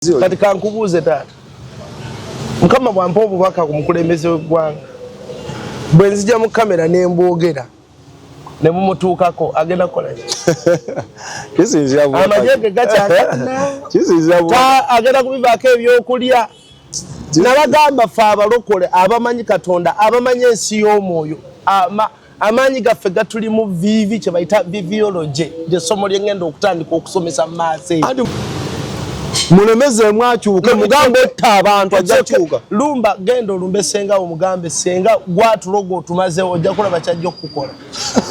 Kati kankubuuze taata, Mukama bwampa obubaka ku mukulembeze w'eggwanga, bwe nzija mu kamera ne mbwogera ne bumutuukako, agenda kukola ki? Amagye ge gakyaka, agenda kubivaako ebyokulya. Nabagamba ffe abalokole abamanyi Katonda, abamanyi ensi y'omwoyo, amaanyi gaffe gatuli mu vivi, kye bayita viviology, lyessomo lyengenda okutandika okusomesa mu maaso eyo. Mulemezeemu akyuke, mugambe otta abantu ajja kyuka. Lumba, genda olumbe senga, omugambe senga gwatuloga otumazeewo, ojja kulaba kyajja okukukola.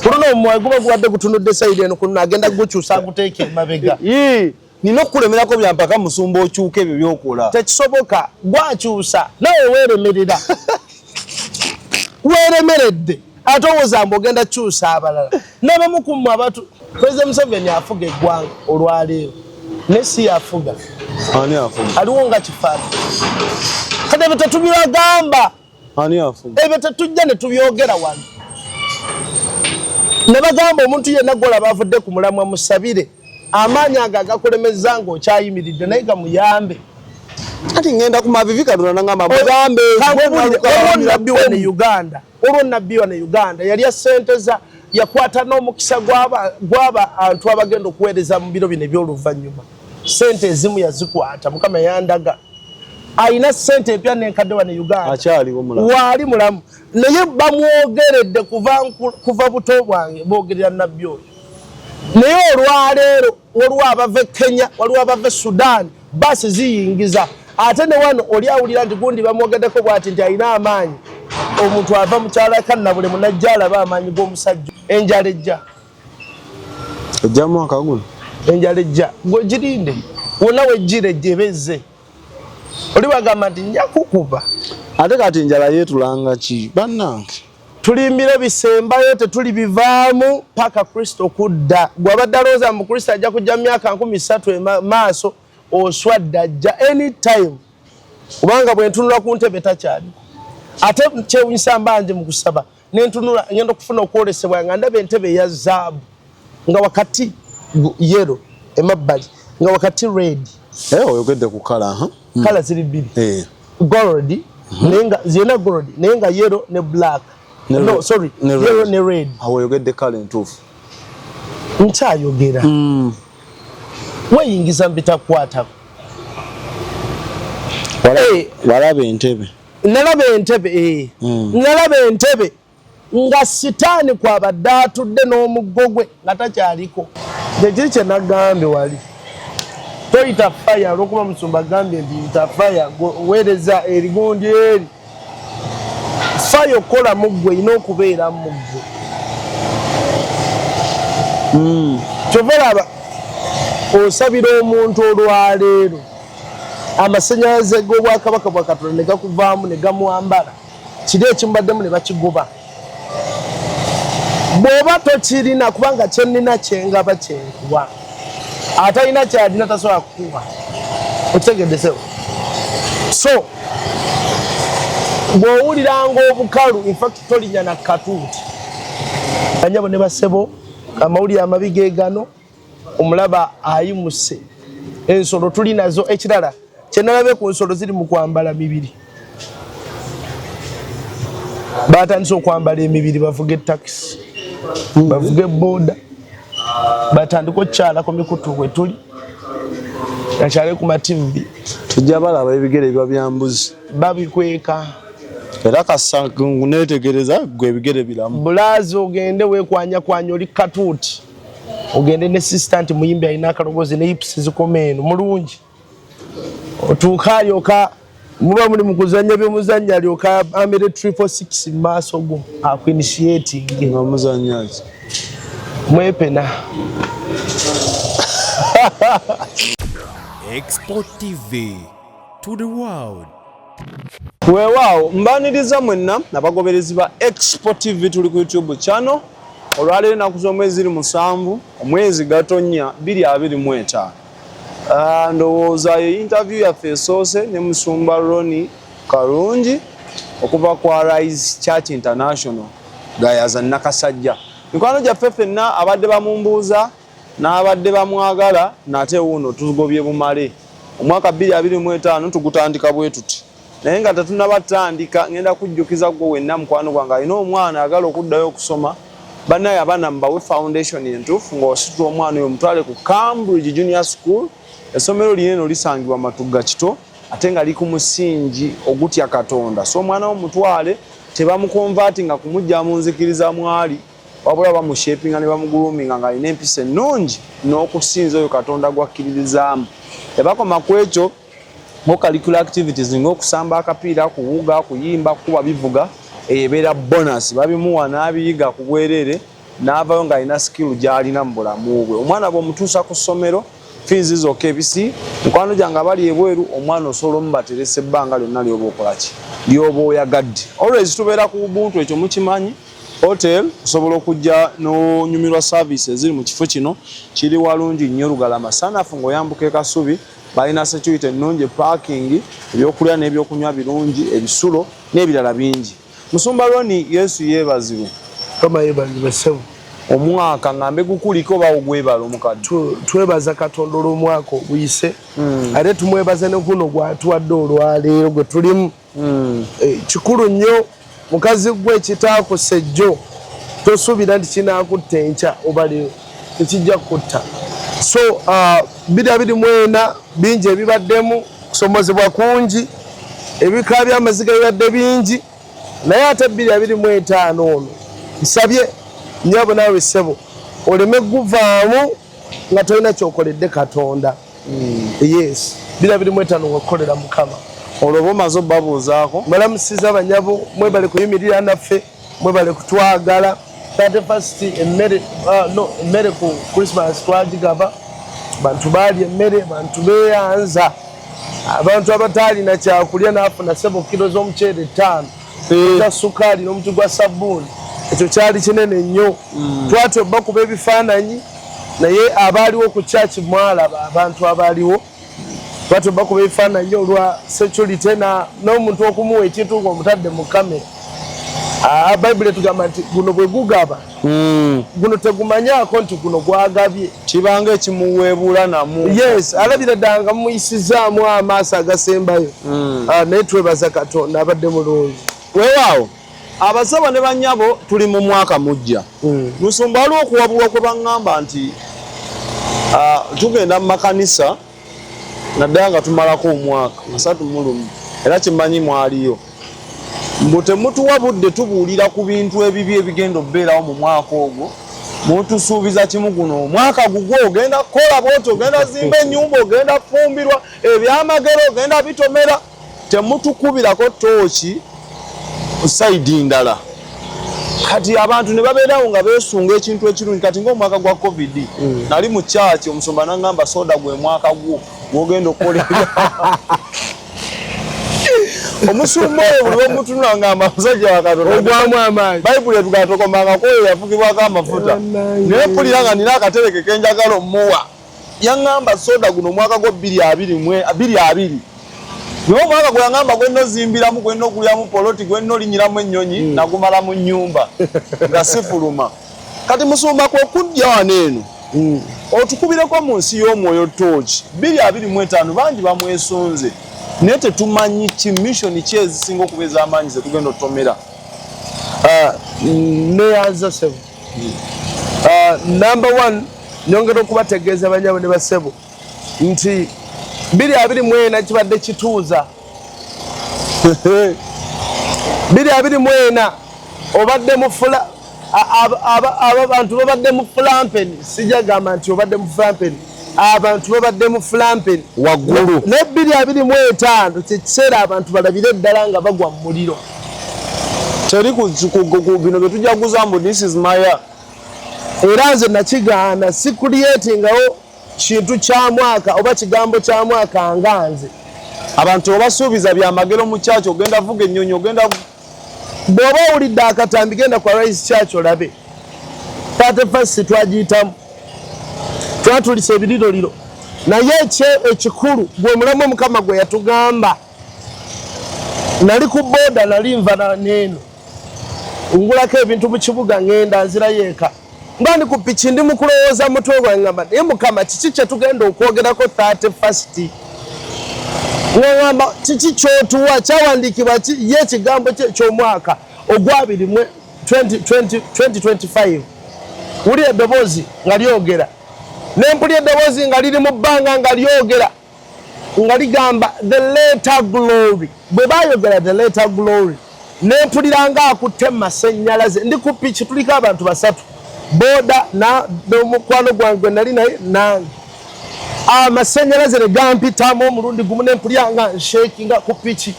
Kuluno omwoyo guba gubadde gutunudde side eno, kuno agenda gukyusa aguteeka emabega. Nina okukulemerako byampaka, musumba, okyuka ebyo byokola. Tekisoboka, gwakyusa nawe weeremerera, weeremeredde, ate owooza mbu ogenda kukyusa abalala. N'abamu ku mmwe abatu President Museveni afuga eggwanga olwaleero, naye si yafuga. Ani afuga? Aliwo nga kifaananyi. Kati ebyo tetubibagamba. Ani afuga? Ebyo tetujja ne tubyogera wano. Ne bagamba omuntu yenna gwolaba avudde ku mulamwa, musabire amaanyi ago agakulemeza ng'okyayimiridde, naye gamuyambe. Ati ngenda ku mavivi, Katonda nangamba mugambe. Waliwo nabbi wano e Uganda, olwo nabbi wano e Uganda yalya sente za yakwata n'omukisa gw'aba antu abagenda okuweereza mu biro bino eby'oluvannyuma. Sente ezimu yazikwata, Mukama yandaga alina sente empya n'enkadde wano e Uganda. Akyaliwo mulamu? Waali mulamu, naye bamwogeredde kuva buto bwange boogerera nabbi oyo. Naye olwaleero waliwo abava e Kenya, waliwo abava e Sudan, baasi ziyingiza. Ate ne wano oli awulira nti gundi bamwogeddeko bwati nti alina amaanyi. Omuntu ava mukyalo kannabulemu najja alaba amaanyi g'omusajja. Enjala ejja. Ejja mwaka guno. Enjala ejja, gwegirinde wonna wejjira, ejja eba ezze. Oli bagamba nti nja kukuba. Ate kati enjala yeetulanga ki, bannange? Tulimbire bisembayo, tetuli bivaamu paka Kristo kudda. Gwabadde alowooza mu Kristo ajja kujja mu myaka 3000 maaso, oswadde. Ajja anytime, kubanga bwe ntunula ku ntebe takyaliko. Ate kyewunyisa, mbanje mu kusaba nentunula, ngenda okufuna okwolesebwa nga ndaba entebe eya zaabu nga wakati yellow, emabbali nga wakati red. Eh, oyogedde ku colour, huh? Colour ziri bbiri. Gold, naye nga zirina gold, naye nga yellow ne black. Ne no red. Sorry. Ne red. Yellow ne red. Awo oyogedde colour entuufu. Nkyayogera, weyingiza mu bitakwatako. Eh. Walaba entebe? Nalaba entebe, eh. Nalaba entebe nga Sitaani kwabadde atudde n'omuggo gwe nga takyaliko. Kyekiri kye nagambye wali, toyita fire olwokuba musumba agambye nti yita fire, weereza erigundi eri fire. Okukola mu ggwe erina okubeera mu ggwe. Kyova olaba osabira omuntu olwaleero, amasanyalaze g'obwakabaka bwa Katonda ne gakuvaamu ne gamwambala, kiri ekimubaddemu ne bakigoba. Bw'oba tokirina, kubanga kyenina kyengaba kyenkuwa, atalina kyalina tasobola kukuwa. Okitegedde sebo? So bw'owuliranga obukalu, infact tolinya na katuuti. Banyabo ne basebo, amawulire amabi ge gano. Omulaba ayimuse, ensolo tuli nazo. Ekirala kyenalabe ku nsolo, ziri mu kwambala mibiri. Batandise okwambala emibiri, bavuga etakisi, bavuga eboda, batandike okukyala ku mikutu bwe tuli, bakyale ku mativi. Tujja balaba, ebigere biba bya mbuzi. Babikweka. Era kasa netegereza gwe, ebigere biramu. Bulaazi, ogende wekwanyakwanya, oli katuuti, ogende ne sister nti muyimbi alina akaloboozi ne hips zikoma eno, mulungi, otuuka alyoka muba muli mu kuzanya byemuzanya, alyoka amere 666 mu maaso go, akuinitiating. Nga muzanya ki? Mwepena. Export TV to the world. Weewaawo, mbaniriza mwenna abagoberezi ba Expo TV. Tuli ku YouTube channel. Olwaleero ennaku z'omwezi ziri 7, omwezi Gatonnya 2025. Ndowooza ye interview yaffe esoose ne musumba Ronnie Karungi okuva ku Arise Church International, Gayaza Nakasajja. Mikwano gyaffe ffenna abadde bamumbuuza n'abadde bamwagala, nate wuuno tugobye bumale. Omwaka 2025 tugutandika bwe tuti, naye nga tetunnaba tandika, ngenda kujjukiza gwe wenna mukwano gwange alina omwana ayagala okuddayo okusoma. Bannaye abaana mubawe foundation entuufu ng'ositula omwana oyo omutwale ku Cambridge Junior School. Essomero lino eno lisangibwa Matugga Kito ate nga liri ku musingi ogutya Katonda. So omwana wo mutwale, tebamukonvatinga kumujja mu nzikiriza mwali, wabula bamushepinga ne bamuguluminga ng'alina empisa ennungi n'okusinza oyo Katonda gw'akkiririzaamu. Tebakoma ku ekyo, co-curricular activities ng'okusamba akapiira, kuwuga, kuyimba, kukuba bivuga, eyo ebeera bonus, babimuwa n'abiyiga ku bwereere n'avaayo ng'alina skill gy'alina mu bulamu bwe. Omwana bw'omutuusa ku ssomero, fees zokka ebisi, mikwano gyange abali ebweru, omwana osobola omubateresa ebbanga lyonna ly'oba okola ki, ly'oba oyagadde. Always tubeera ku Ubuntu, ekyo mukimanyi. Hotel osobola okujja n'onyumirwa service eziri mu kifo kino, kiri walungi nnyo Lugalama sanafu ng'oyambuka e Kasubi. Balina security ennungi, parking, ebyokulya n'ebyokunywa birungi, ebisulo n'ebirala bingi. Musumba Ronnie, Yesu yeebazibwe. Mukama yeebazibwe ssebo. Omwaka ngambe gukuliko oba ogwebala omukadde? Twebaza Katonda olw'omwaka oguyise, ate tumwebaza ne guno gw'atuwadde olwaleero gwe tulimu. Kikulu nnyo mukazi gwe ekitaakusa ejjo tosuubira nti kinaakutta enkya oba leero, tekijja kukutta. So 2024 bingi ebibaddemu, kusomozebwa kungi, ebika by'amaziga bibadde bingi, naye ate 2025 ono nsabye nnyabo naawe ssebo oleme guvaamu nga tolina kyokoledde Katonda. Yes, 2025 nga kukolera Mukama. Olwo oba omaze obabuuzaako. Mbalamusiza banyabo, mwebale kuyimirira naffe, mwebale kutwagala. 31st emmere, no, emmere ku Christmas twagigaba, bantu baalya emmere, bantu beeyanza, abantu abataalina kyakulya n'afuna sebo kiro z'omuceere 5 eza sukaali n'omuti gwa sabbuuni. Ekyo kyali kinene nnyo. Twatya obakuba ebifaananyi, naye abaaliwo ku church mwalaba abantu abaaliwo. Twatya obakuba ebifaananyi olwa security n'omuntu okumuwa ekintu ng'omutadde mu kamera. Bayibuli etugamba nti guno bwe gugaba, guno tegumanyaako nti guno gwagabye. Kibanga ekimuweebuula namu. Yes, alabira ddala nga mumuyisizaamu amaaso agasembayo. Naye twebaza Katonda abadde mulungi. Weewaawo abasaba ne bannyabo, tuli mu mwaka mujja. Musumba, waliwo okuwabulwa kwe baŋŋamba nti tugenda mu makanisa naddala nga tumalako omwaka 31, era kimanyi mwaliyo, mbu temutuwa budde tubuulira ku bintu ebibi ebigenda okubeerawo mu mwaka ogwo. Mutusuubiza kimu, guno omwaka gugwo, ogenda kukola bwoti, ogenda zimba ennyumba, ogenda kufumbirwa, ebyamagero ogenda bitomera. Temutukubirako tooki side ndala. Kati abantu ne babeerawo nga beesunga ekintu ekirungi. Kati ng'omwaka gwa COVID, nali mu kyaki, omusumba n'aŋŋamba, "Soda, gwe mwaka gwo gwogenda okukola." Omusumba oyo buli womutunula ngamba musajja wa Katonda. Ogwamu amaanyi. Bayibuli etugamba tokomangako oyo yafukibwako amafuta, naye mpulira nga nina akatereke kenjagala omuwa. Yaŋŋamba, "Soda, guno omwaka gwo 2020." Naye omwaka gwe yaŋŋamba gwenna ozimbiramu, gwenna ogulyamu poloti, gwenna olinyiramu ennyonyi, nagumala mu nnyumba nga sifuluma. Kati musumba, kwe kujja wano eno otukubireko mu nsi y'omwoyo tooki. 2025 bangi bamwesunze, naye tetumanyi ki mission ki ezisinga okuba ez'amaanyi zetugenda otutomera. Neyanza sebo. Number one, nyongera okubategeeza banyabo ne basebo nti 2024 kibadde kituuza. 2024 obadde mufula, abantu babadde mu fulampeni. Sijja gamba nti obadde mu fulampeni, abantu babadde mu fulampeni waggulu. Ne 2025 kyekiseera abantu balabire ddala nga bagwa mu muliro. Teri bino bye tujaguza mbu this is my year. Era nze nakigaana, sikuliyetingawo kintu kya mwaka oba kigambo kya mwaka nga nze. Abantu obasuubiza byamagero mu kyaki, ogenda vuga ennyonyi, ogenda Bw'oba owulidde akatambi, genda ku Arise Church olabe 31st twagiyitamu, twatulisa ebiriroliro. Naye ekikulu gwe mulamu Omukama gwe yatugamba. Nali ku booda, nali nva neeno ngulako ebintu mu kibuga, ŋŋenda nzirayo eka nga ndi ku piki, ndi mu kulowooza mutwe gwange, ngamba, "Naye Mukama, kiki kye tugenda okwogerako 31st?" Ŋŋamba kiki ky'otuwa kyawandiikibwa ki ye ekigambo kye eky'omwaka ogwabiri mu 2025 wulira eddoboozi nga lyogera ne mpulira eddoboozi nga liri mu bbanga nga lyogera nga ligamba the later glory bwe bayogera the later glory ne mpulira nga akutte masennyalaze ndi ku piki tuliko abantu basatu boda n'omukwano gwange gwe nali naye nange amasannyalaze ne gampitamu omulundi gumu ne mpulira nga nshekinga ku piki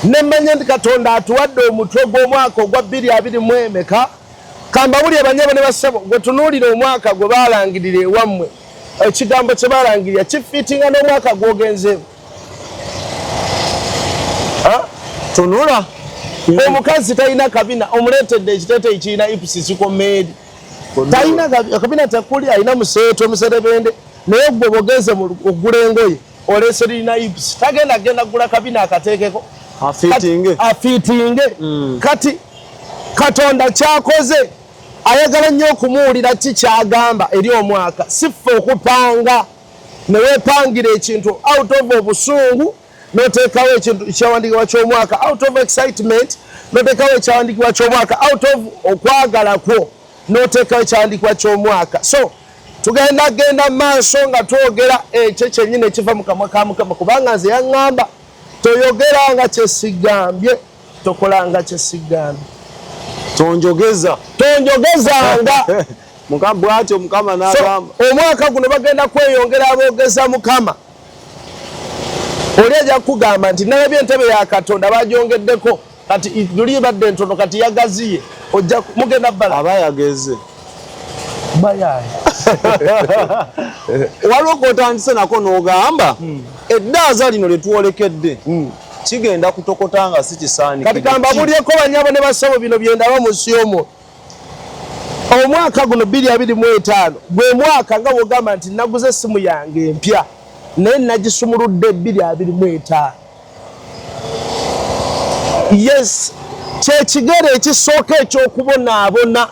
ne mmanya nti Katonda atuwadde omutwe gw'omwaka ogwa bbiri abiri mu emeka. Kambabulire banyabo ne bassebo, gwe tunuulira omwaka gwe baalangirira ewammwe, ekigambo kye baalangirira kifiitinga n'omwaka gw'ogenzeemu. Tunula. Omukazi talina kabina, omuleetedde ekiteeteeyi kirina ipsisi kikomeeri. Talina kabina tekuli, alina museetwe muserebende. Naye gwe bwogenze okugula engoye oleese lirina hips, tagenda genda kugula kabina akateekeko afiitinge. Kati Katonda kyakoze ayagala nnyo okumuwulira ki kyagamba eri omwaka, si ffe okupanga ne weepangira ekintu out of obusungu n'oteekawo ekintu ekyawandiikibwa ky'omwaka out of excitement, n'oteekawo ekyawandiikibwa ky'omwaka out of okwagala kwo, n'oteekawo ekyawandiikibwa ky'omwaka. So tugenda genda maaso nga twogera ekyo kyennyini ekiva mu kamwa ka Mukama, kubanga nze yaŋŋamba toyogeranga kye sigambye, tokolanga kye sigambye, tonjogeza tonjogezanga. Mukama bw'atyo Mukama n'agamba. So, omwaka guno bagenda kweyongera aboogeza Mukama. Oli ajja kukugamba nti nalabye entebe ya Katonda bagyongeddeko, kati luli ebadde ntono kati yagaziye, ojja mugenda bbala. Aba yageze. Bayaye. Waliwo k'otandise nako n'ogamba eddaaza lino lye twolekedde kigenda kutokota nga si kisaanikidde. Kati kambabuulireko bannyabo ne bassebo bino bye ndaba mu nsi y'omwo. Omwaka guno bbiri abiri mu etaano gwe mwaka nga bw'ogamba nti naguze essimu yange empya naye nagisumuludde 2025. Yes, kye kigere ekisooka eky'okubonaabona.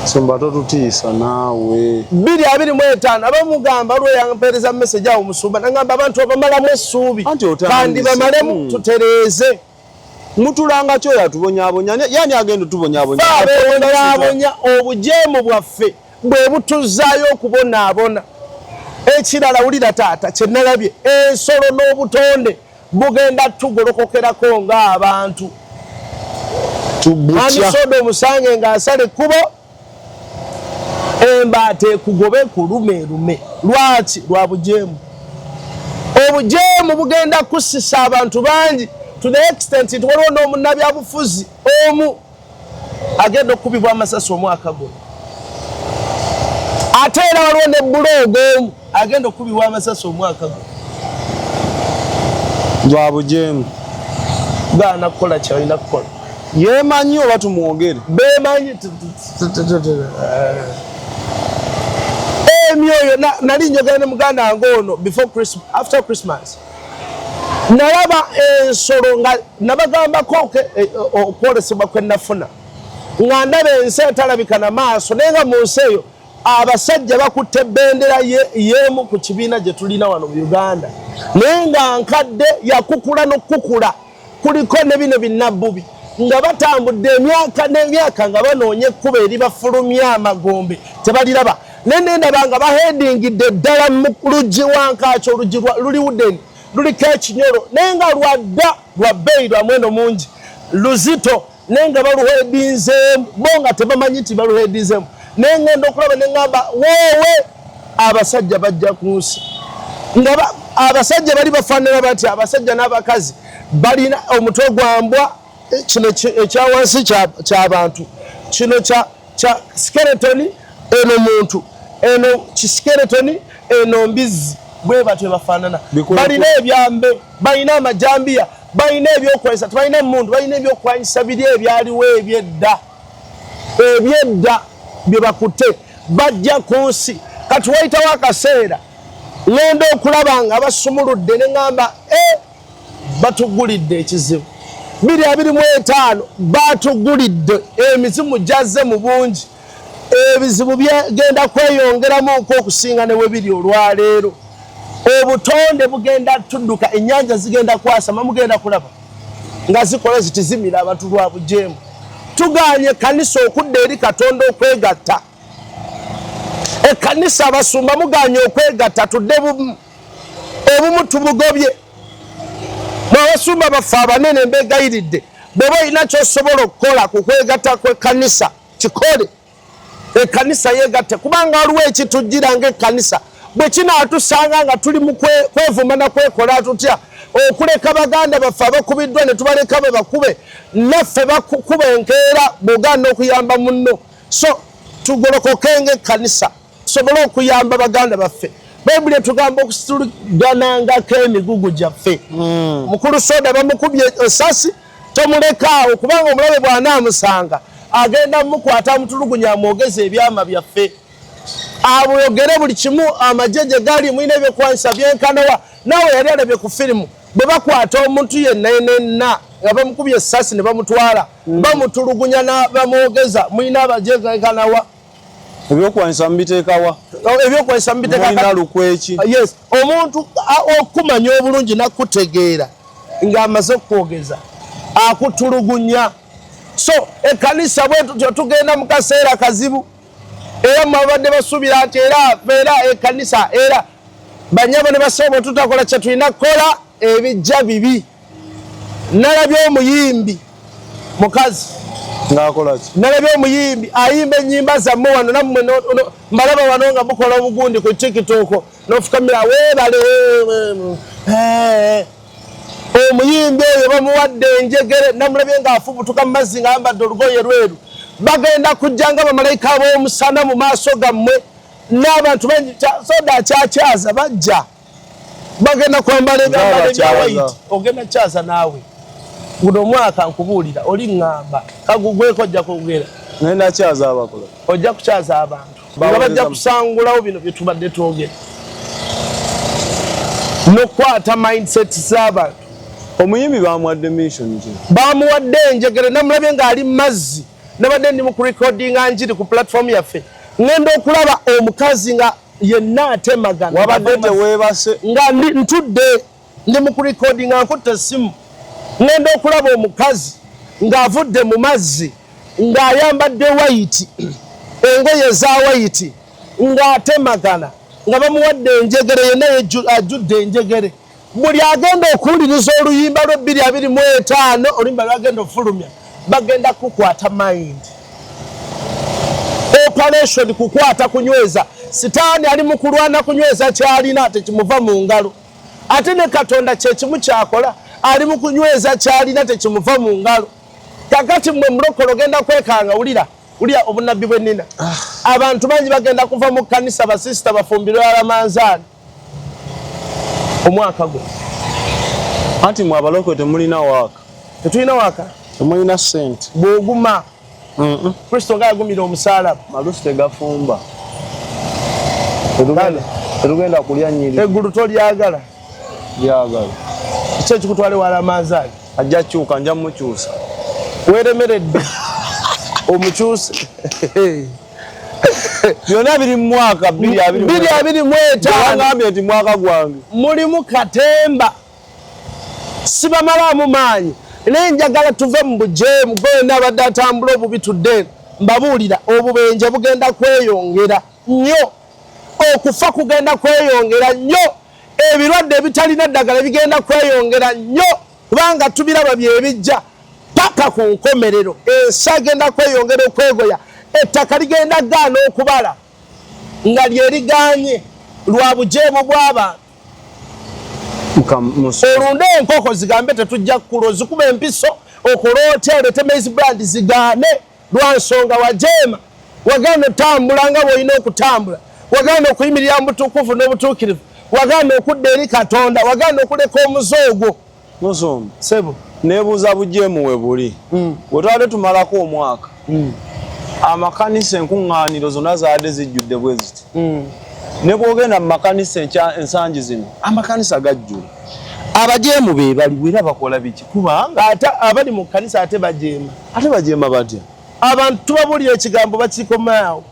Sumba totutiisa naawe. 2025 abamugamba lwe yampeereza message awo musumba nangamba abantu abamalamu essuubi kandi bamalemu tutereeze. Mutulanga ki oyo atubonyabonya? Yani agenda otubonyabonya? Abebonyabonya obujeemu bwaffe bwe butuzzaayo okubonaabona. Ekirala wulira taata kye nalabye, ensolo n'obutonde bugenda tugolokokerako ng'abantu. Amisoda omusange ng'asala ekkubo, embaata ekugobe kulume erume. Lwaki? Lwa bujeemu. Obujeemu bugenda kusisa abantu bangi to the extent nti waliwo n'omunnabyabufuzi omu agenda okukubibwa amasasi omwaka guno. Ate era waliwo ne buloogo omu agenda okukubibwa amasasi omwaka guno. Lwa bujeemu. Gaana kukola kyalina kukola. Yeemanyi oba tumwogere? Beemanyi. Emyoyo nali njogera ne muganda wange ono before Christmas, after Christmas. Nalaba ensolo nga nabagambako okwolesebwa kwe nafuna nga ndaba ensi etalabika na maaso, naye nga mu nsi eyo abasajja bakutte bendera y'emu ku kibiina gye tulina wano mu Uganda, naye nga nkadde yakukula n'okukukula kuliko ne bino binnabbubi nga batambudde emyaka n'emyaka nga banoonya ekkubo eribafulumya amagombe tebaliraba, naye nendaba nga bahedingidde ddala mu luggi wankaaki, oluggi luli wooden luliko ekinyolo naye nga lwadda lwa bbeeyi lwa mwendo mungi luzito, naye nga baluhedinzeemu bo nga tebamanyi nti baluhedinzeemu, naye ngenda okulaba ne ŋŋamba woowe abasajja bajja ku nsi nga abasajja bali bafaanana batya? Abasajja n'abakazi balina omutwe gwa mbwa, kino ekya wansi ky'abantu, kino kya skeleton, eno muntu, eno kiskeleton, eno mbizzi, bwe batyo bafaanana. Balina ebyambe, balina amajambiya, balina ebyokulwanyisa, tebalina mmundu, balina ebyokulwanyisa biri ebyaliwo eby'edda, eby'edda bye bakutte bajja ku nsi. Kati wayitawo akaseera ŋŋenda okulaba nga basumuludde ne ŋŋamba batugulidde ekizibu. 2025 batugulidde emizimu gyazze mu bungi, ebizibu byegenda kweyongeramu okusinga ne we biri olwaleero. Obutonde bugenda tudduka, ennyanja zigenda kwasama, mugenda kulaba nga zikola ziti zimira abantu lwa bujeemu. Tugaanye ekkanisa okudda eri Katonda okwegatta. Ekkanisa abasumba mugaanye okwegatta, tudde bumu, obumu tubugobye. Mwe abasumba baffe abanene mbegayiridde, bw'oba olina ky'osobola okukola ku kwegatta kw'ekkanisa kikole. Ekkanisa yeegatte, kubanga waliwo ekitujjira ng'ekkanisa bwe kinaatusanga nga tuli mu kwevuma na kwekola tutya, okuleka baganda baffe abakubiddwa ne tubaleka babakube, naffe bakukuba enkeera bw'ogaana okuyamba munno. So tugolokoke ng'ekkanisa tusobole okuyamba baganda baffe. Bayibuli etugamba okusituliganangako emigugu gyaffe. Mukulu Soda bamukubye esasi, tomulekaawo, kubanga omulabe bw'anaamusanga agenda mukwata amutulugunya amwogeze ebyama byaffe, amwogere buli kimu, amagye gye gali, mulina ebyokulwanyisa byenkanawa. Naawe yali alabye ku firimu bwe bakwata omuntu yenna yenna nga bamukubye essasi ne bamutwala, bamutulugunya bamwogeza, mulina amagye genkanawa. Ebyokulwanyisa mubiteekawa? Ebyokulwanyisa mubiteeka Mulina lukweki? Yes, omuntu okumanya obulungi nakutegeera ng'amaze okukwogeza akutulugunya. So ekkanisa bwe tutyo tugenda mu kaseera kazibu, era mwe abadde basuubira nti era era ekkanisa era banyabo ne basebo bwe tutakola kye tulina kukola ebijja bibi. Nalabye omuyimbi mukazi ng'akola ki? Nalabye omuyimbi ayimba ennyimba zammwe wano, nammwe mbalaba wano nga mukola obugundi ku TikTok n'ofukamira weebale. Omuyimbi oyo bamuwadde enjegere, namulabye ng'afubutuka mu mazzi ng'ayambadde olugoye lweru. Bagenda kujja nga bamalayika b'omusana mu maaso gammwe, n'abantu bangi soda akyakyaza bajja bagenda kwambala ebyambalo ebya white. Ogenda kyaza naawe guno omwaka, nkubuulira, oli ŋŋamba kagugweko, ojja kwogera. Ngenda kyaza abakola. Ojja kukyaza abantu nga bajja kusangulawo bino bye tubadde twogera n'okukwata mindset z'abantu. Omuyimbi bamuwadde mission ki? Bamuwadde enjegere. Namulabye ng'ali mu mazzi. Nabadde ndi mu kurekodinga njiri ku platform yaffe, ŋŋenda okulaba omukazi nga yenna atemagana. Wabadde teweebase? Nga ntudde ndi mu kurekodinga, nkutte essimu, ŋŋenda okulaba omukazi ng'avudde mu mazzi ng'ayambadde white, engoye eza white, ng'atemagana, nga bamuwadde enjegere, yenna ajjudde enjegere. Buli agenda okuwuliriza oluyimba lwe 2025, oluyimba lwagenda ofulumya, bagenda kukwata mind operation, kukwata kunyweza. Sitaani ali mu kulwana kunyweza kyalina tekimuva mu ngalo, ate ne Katonda kyekimu kyakola, ali mu kunyweza kyalina tekimuva mu ngalo. Kakati mmwe mulokole ogenda kwekanga. Wulira, wulira obunabbi bwe nnina. Abantu bangi bagenda kuva mu kkanisa, basisita bafumbirwe alamanzaani omwaka guno. Anti mwe abalokole temulina waaka. Tetulina waaka. Temulina ssente. Bw'oguma, Kristo nga yagumira omusaalaba. Malusu tegafumba. Tetugenda kulya nyiri. Eggulu tolyagala? Lyagala. Ki ekikutwala ewala manzaani? Ajja kyuka, nja mukyusa. Weeremeredde omukyuse. Byonna biri mu mwaka 2 2025. Ngambye nti mwaka gwange. Mulimu katemba, sibamalaamu maanyi, naye njagala tuve mu bujeemu. Gwena abadde atambula obubi, tudde. Mbabuulira, obubenje bugenda kweyongera nnyo, okufa kugenda kweyongera nnyo, ebirwadde ebitalina ddagala bigenda kweyongera nnyo, kubanga tubiraba byebijja paka ku nkomerero. Ensi agenda kweyongera okwegoya, ettaka ligenda gaana okubala nga lyeriganye lwa bujeemu bw'abantu. Olunde enkoko zigambe tetujja kukula, ozikuba empiso, okola otya, olete maize brand zigaane, lwa nsonga wajeema, wagaana otambula nga bw'olina okutambula, wagaana okuyimirira mu butukuvu n'obutuukirivu, wagaana okudda eri Katonda, wagaana okuleka omuze ogwo. Musumba. Sebo. Nebuuza, bujeemu we buli, bwe twabadde tumalako omwaka, amakanisa, enkuŋŋaaniro zonna zaadde zijjudde bwe ziti. Ne bw'ogenda mu makanisa ensangi zino, amakanisa gajjula. Abajeemu be baliwo era bakola biki? Kubanga ate abali mu kkanisa ate bajeema. Ate bajeema batya? Abantu tubabuulira ekigambo, bakikomaawo.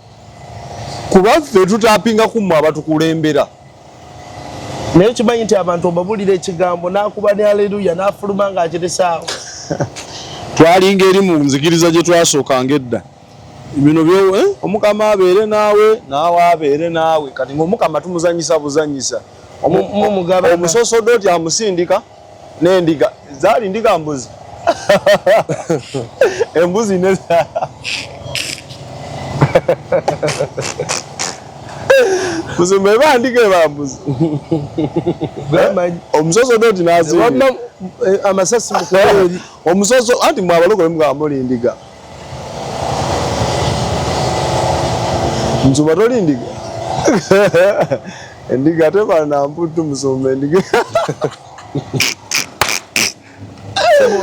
Kuba ffe tutapinga ku mmwe abatukulembera. Naye kimanyi nti abantu obabulira ekigambo n'akuba ne aleluya n'afuluma ng'akiresaawo. Twalinga eri mu nzikiriza gye twasookanga edda bino byo eh? Omukama abeere naawe, naawe abeere naawe. Kati ng'omukama tumuzanyisa buzanyisa, omusosodooti amusindika n'endiga zaali ndiga mbuzi embuzi ne musumba eba ndiga eba mbuzi omusosodooti n'azinga eh, amasasi mukueri omusoso anti mwe abalokole mugamba muli ndiga musumba toli ndiga endiga tefaanana mputtu musumba endiga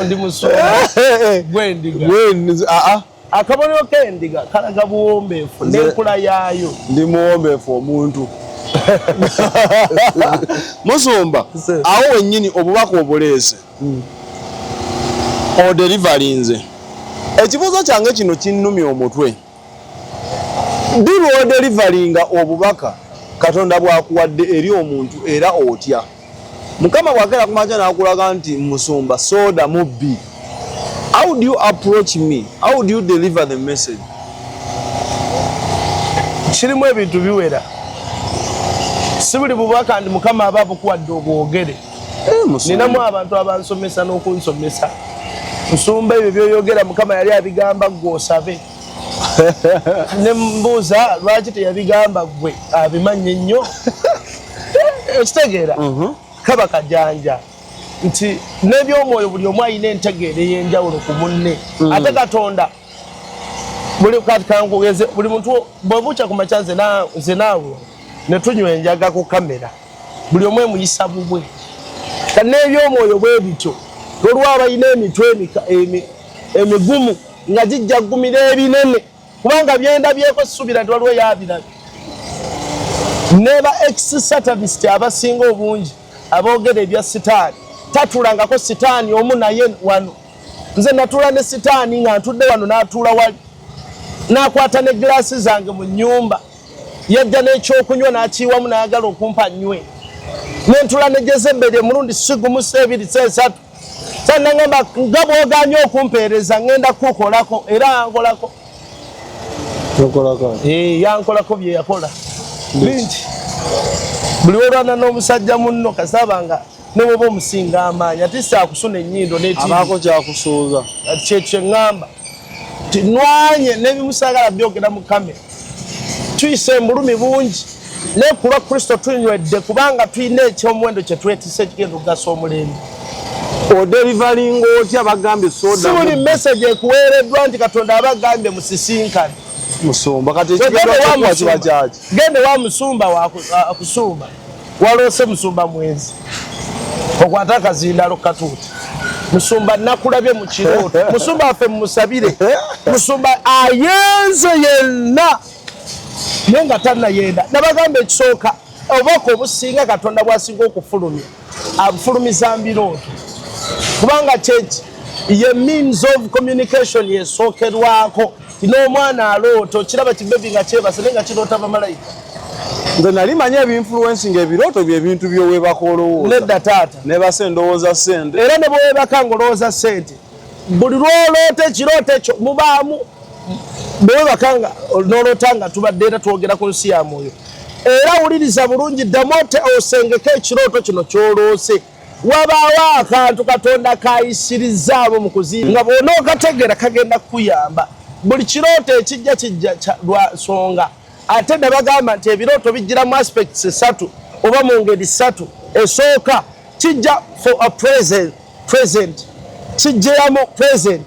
ndi musumba gwendiga aa akabonero k'endiga kalaga buwombeefu n'enkula yaayo. Ndi muwombeefu omuntu. Musumba, awo wennyini obubaka obuleese hmm. Odelivalinze. Ekibuuzo kyange kino kinnumya omutwe. Ddi lw'odelivalinga obubaka Katonda bw'akuwadde eri omuntu era otya? Mukama bw'akeera ku makya n'akulaga nti musumba soda mubbi, how do you approach me? How do you deliver the message? Kirimu ebintu biwera. Si buli bubaka nti Mukama aba abukuwadde obwogere. Eh, Ninamu abantu abansomesa n'okunsomesa. Nsumba ebyo by'oyogera Mukama yali abigamba ggwe osabe. Ne mbuuza lwaki teyabigamba ggwe abimanyi ennyo. Okitegeera? Mhm. Kaba kajanja nti n'ebyomwoyo buli omu alina entegeera ey'enjawulo ku munne. Mm. Ate Katonda buli kati kankugeze buli muntu bwebukya ku makya nze naawe ne tunywa enjaga ku kamera buli omu emuyisa bubwe. Kati n'ebyomwoyo bwe bityo waliwo abalina emitwe emigumu nga gijja kugumira ebinene kubanga byendabyeko sisuubira nti waliwo yabirabye. Neba ex satanist abasinga obungi aboogera ebya sitaani tatulangako sitaani omu naye wano nze natuula ne sitaani nga ntudde wano n'atuula wali n'akwata ne gilaasi zange mu nnyumba yajja n'ekyokunywa n'akiyiwamu n'ayagala okumpa nnywe nentula ne Jezebeli omulundi si gumu si ebiri si esatu sanangamba nga bwoganye okumpeereza ngenda kukolako era ankolako eh, yankolako bye yakola bingi buli olwana n'omusajja munno kasaba nga neweba omusinga amaanyi ate si akusuna ennyindo netiabaako kyakusuuza kyekyo ŋŋamba nti nwanye n'ebimu saagala byogera mu kamera tuyise embulumi bungi naye ku lwa Kristo tunywedde kubanga tulina ekyomuwendo kye twetisse ekigenda okugasa omulembe. Odelivalinga otya bagambye soda? Si buli message ekuweereddwa nti Katonda aba agambye musisinkane. Musumba kati ekigenda kiba kyaki? Genda wa musumba akusumba. Waloose musumba mwenzi. Okwata akazindalo katuuti. Musumba nakulabye mu kirooto. Musumba waffe mumusabire. Musumba ayenze yenna. Naye nga tannayenda. Nabagamba ekisooka obubaka obusinga Katonda bw'asinga okufulumya abufulumiza mu birooto. Kubanga kyeki ye means of communication yesookerwako. N'omwana aloota okiraba kibebi nga kyebase naye nga kiroota bamalayika. Nze nali manyi ebinfluencinga ebirooto bye bintu by'owebaka olowooza. Nedda taata. Nebase ndowooza ssente. Era ne bwewebaka ng'olowooza ssente buli lw'oloota ekirooto ekyo mubaamu bwewebaka nga n'oloota nga tubadde era twogera ku nsi ya mwoyo era wuliriza bulungi ddamu osengeke ekirooto kino ky'oloose. Wabaawo akantu Katonda k'ayisirizaamu mu kuzimba nga bw'onookategeera kagenda kukuyamba. Buli kirooto ekijja kijja lwa nsonga. Ate ne bagamba nti ebirooto bijjira mu aspects ssatu oba mu ngeri ssatu. Esooka, kijja for a present, present. Kijjiramu present.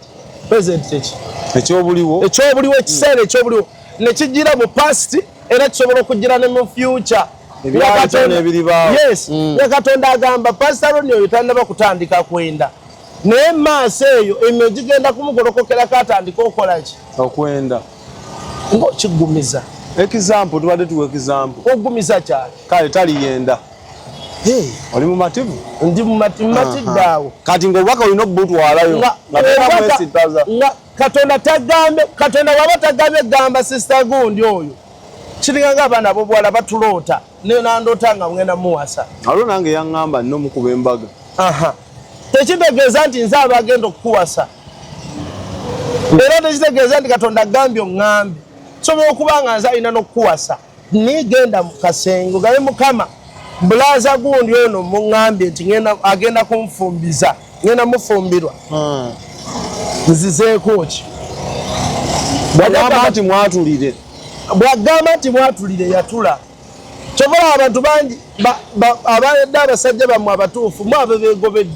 Present kyeki? Ekyobuliwo. Ekyobuliwo, ekiseera ekyobuliwo. Ne kijjira mu past era kisobola okujjira ne mu future. Yes, mm. Nga Katonda agamba Pastor Ronnie oyo tannaba kutandika kwenda naye maaso eyo emyo gigenda kumugolokokerako atandike okukola ki okwenda ng'okiggumiza example tubadde tuwa example oggumiza kyali kale taliyenda oli mumativu ndi mumatidde awo kati ng'obubaka olina obutwalayo nga Katonda tagambye Katonda waba tagambye gamba sister gundi oyo. Kiringa nga abaana ab'obuwala batuloota, ne nandoota nga ngenda muwasa. Alo nange yaŋŋamba nno mukuba embaga. Aha. Tekitegeeza nti nze aba agenda okukuwasa, era tekitegeeza nti Katonda agambye oŋŋambe. Nsobola okuba nga nze alina n'okukuwasa, nigenda mu kasenge ogabe Mukama, bulaaza gundi ono muŋŋambye nti agenda kunfumbiza, ngenda mufumbirwa, nzizeeko ki? Bwagamba nti mwatulire, bwagamba nti mwatulire, yatula. Kyobola abantu bangi abadde abasajja bammwe abatuufu mu abo beegobedde,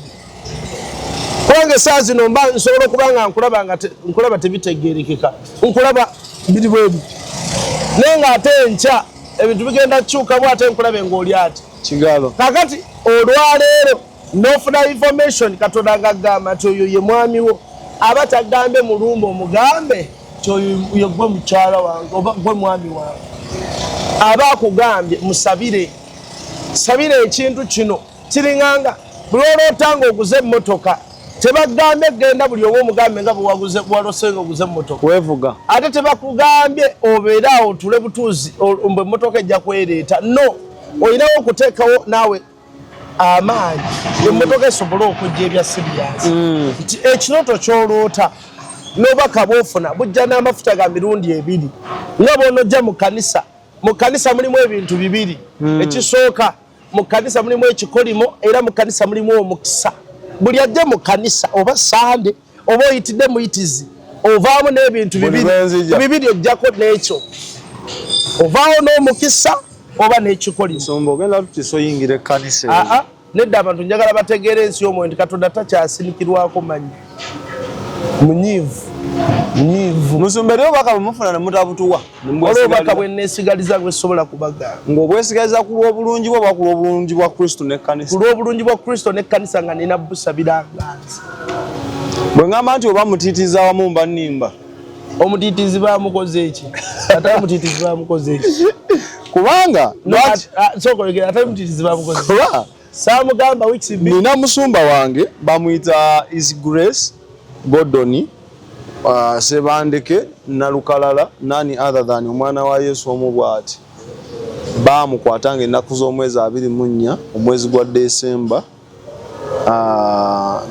kubanga esaawa zino mba nsobola okuba nga nkulaba nga nkulaba tebitegeerekeka, nkulaba biri bwe biti, naye ng'ate enkya ebintu bigenda kukyukamu, ate nkulabe ng'oli ati kigalo. Kakati olwaleero n'ofuna information, Katonda ng'agamba nti oyo ye mwami wo, aba tagambe mulumba omugambe nti oyo ye gwe mukyala wange oba gwe mwami wange. Aba akugambye musabire, sabira ekintu kino. Kiringanga buli oloota nga oguze emmotoka, tebagambye genda buli omu omugambe nga bwewaguze, walose nga oguze emmotoka. Weevuga. Ate tebakugambye obeere awo otule butuuzi mbu emmotoka ejja kwereeta. No, olinawo okuteekawo naawe amaanyi emmotoka esobole okujja. Ebya serious nti ekirooto ky'oloota n'obubaka bw'ofuna bujja n'amafuta ga mirundi ebiri. Nga bw'onojja mu kanisa, mu kanisa mulimu ebintu bibiri. Ekisooka, mu kanisa mulimu ekikolimo, era mu kanisa mulimu omukisa. Buli ajja mu kanisa, oba Sande oba oyitidde muyitizi, ovaamu n'ebintu Buli bibiri. lwenzija. Bibiri ojjako n'ekyo, ovaawo n'omukisa oba n'ekikolimo. Nsumba, ogenda tutisa oyingira ekkanisa eyo. Aa, nedda. Abantu njagala bategeere ensi y'omwoyo nti Katonda takyasinikirwako manyi, munyiivu munyiivu. Musumba, eri obubaka bwe mufuna ne mutabutuwa? Waliwo obubaka bwe neesigaliza bwe sobola kubagamba. Ng'obwesigaliza ku lw'obulungi bwo oba ku lw'obulungi bwa Kristo n'ekkanisa? Ku lw'obulungi bwa Kristo n'ekkanisa, nga nina busabira nga nze. Bwe ŋŋamba nti oba mutiitiza wamu, mba nnimba? Omutiitizi bamukoze eki? Ate omutiitizi bamukoze eki? Kubanga Sooka oyogere, ate omutiitizi bamukoze? Kuba Saamugamba weeks 2. Nina musumba wange bamuyita His Grace Gordon Sebandeke Nalukalala, none other than omwana wa Yesu omu bw'ati. Baamukwata nga ennaku z'omwezi 24 omwezi gwa Desemba,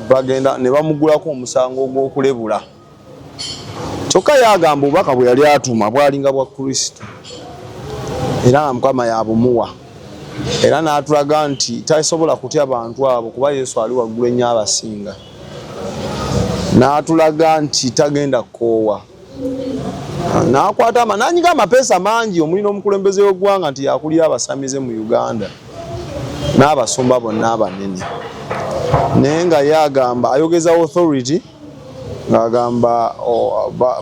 bagenda ne bamugulako omusango ogw'okulebula. Kyokka yagamba obubaka bwe yali atuma bwalinga bwa Kristo, era nga Mukama yabumuwa, era n'atulaga nti tasobola kutya bantu abo kuba Yesu ali waggulu ennyo abasinga, n'atulaga nti tagenda kukoowa, n'akwata n'anyiga amapeesa mangi omuli n'omukulembeze w'eggwanga nti yakulira abasamize mu Uganda n'abasumba bonna abanene, naye nga ye agamba ayogeza authority, ng'agamba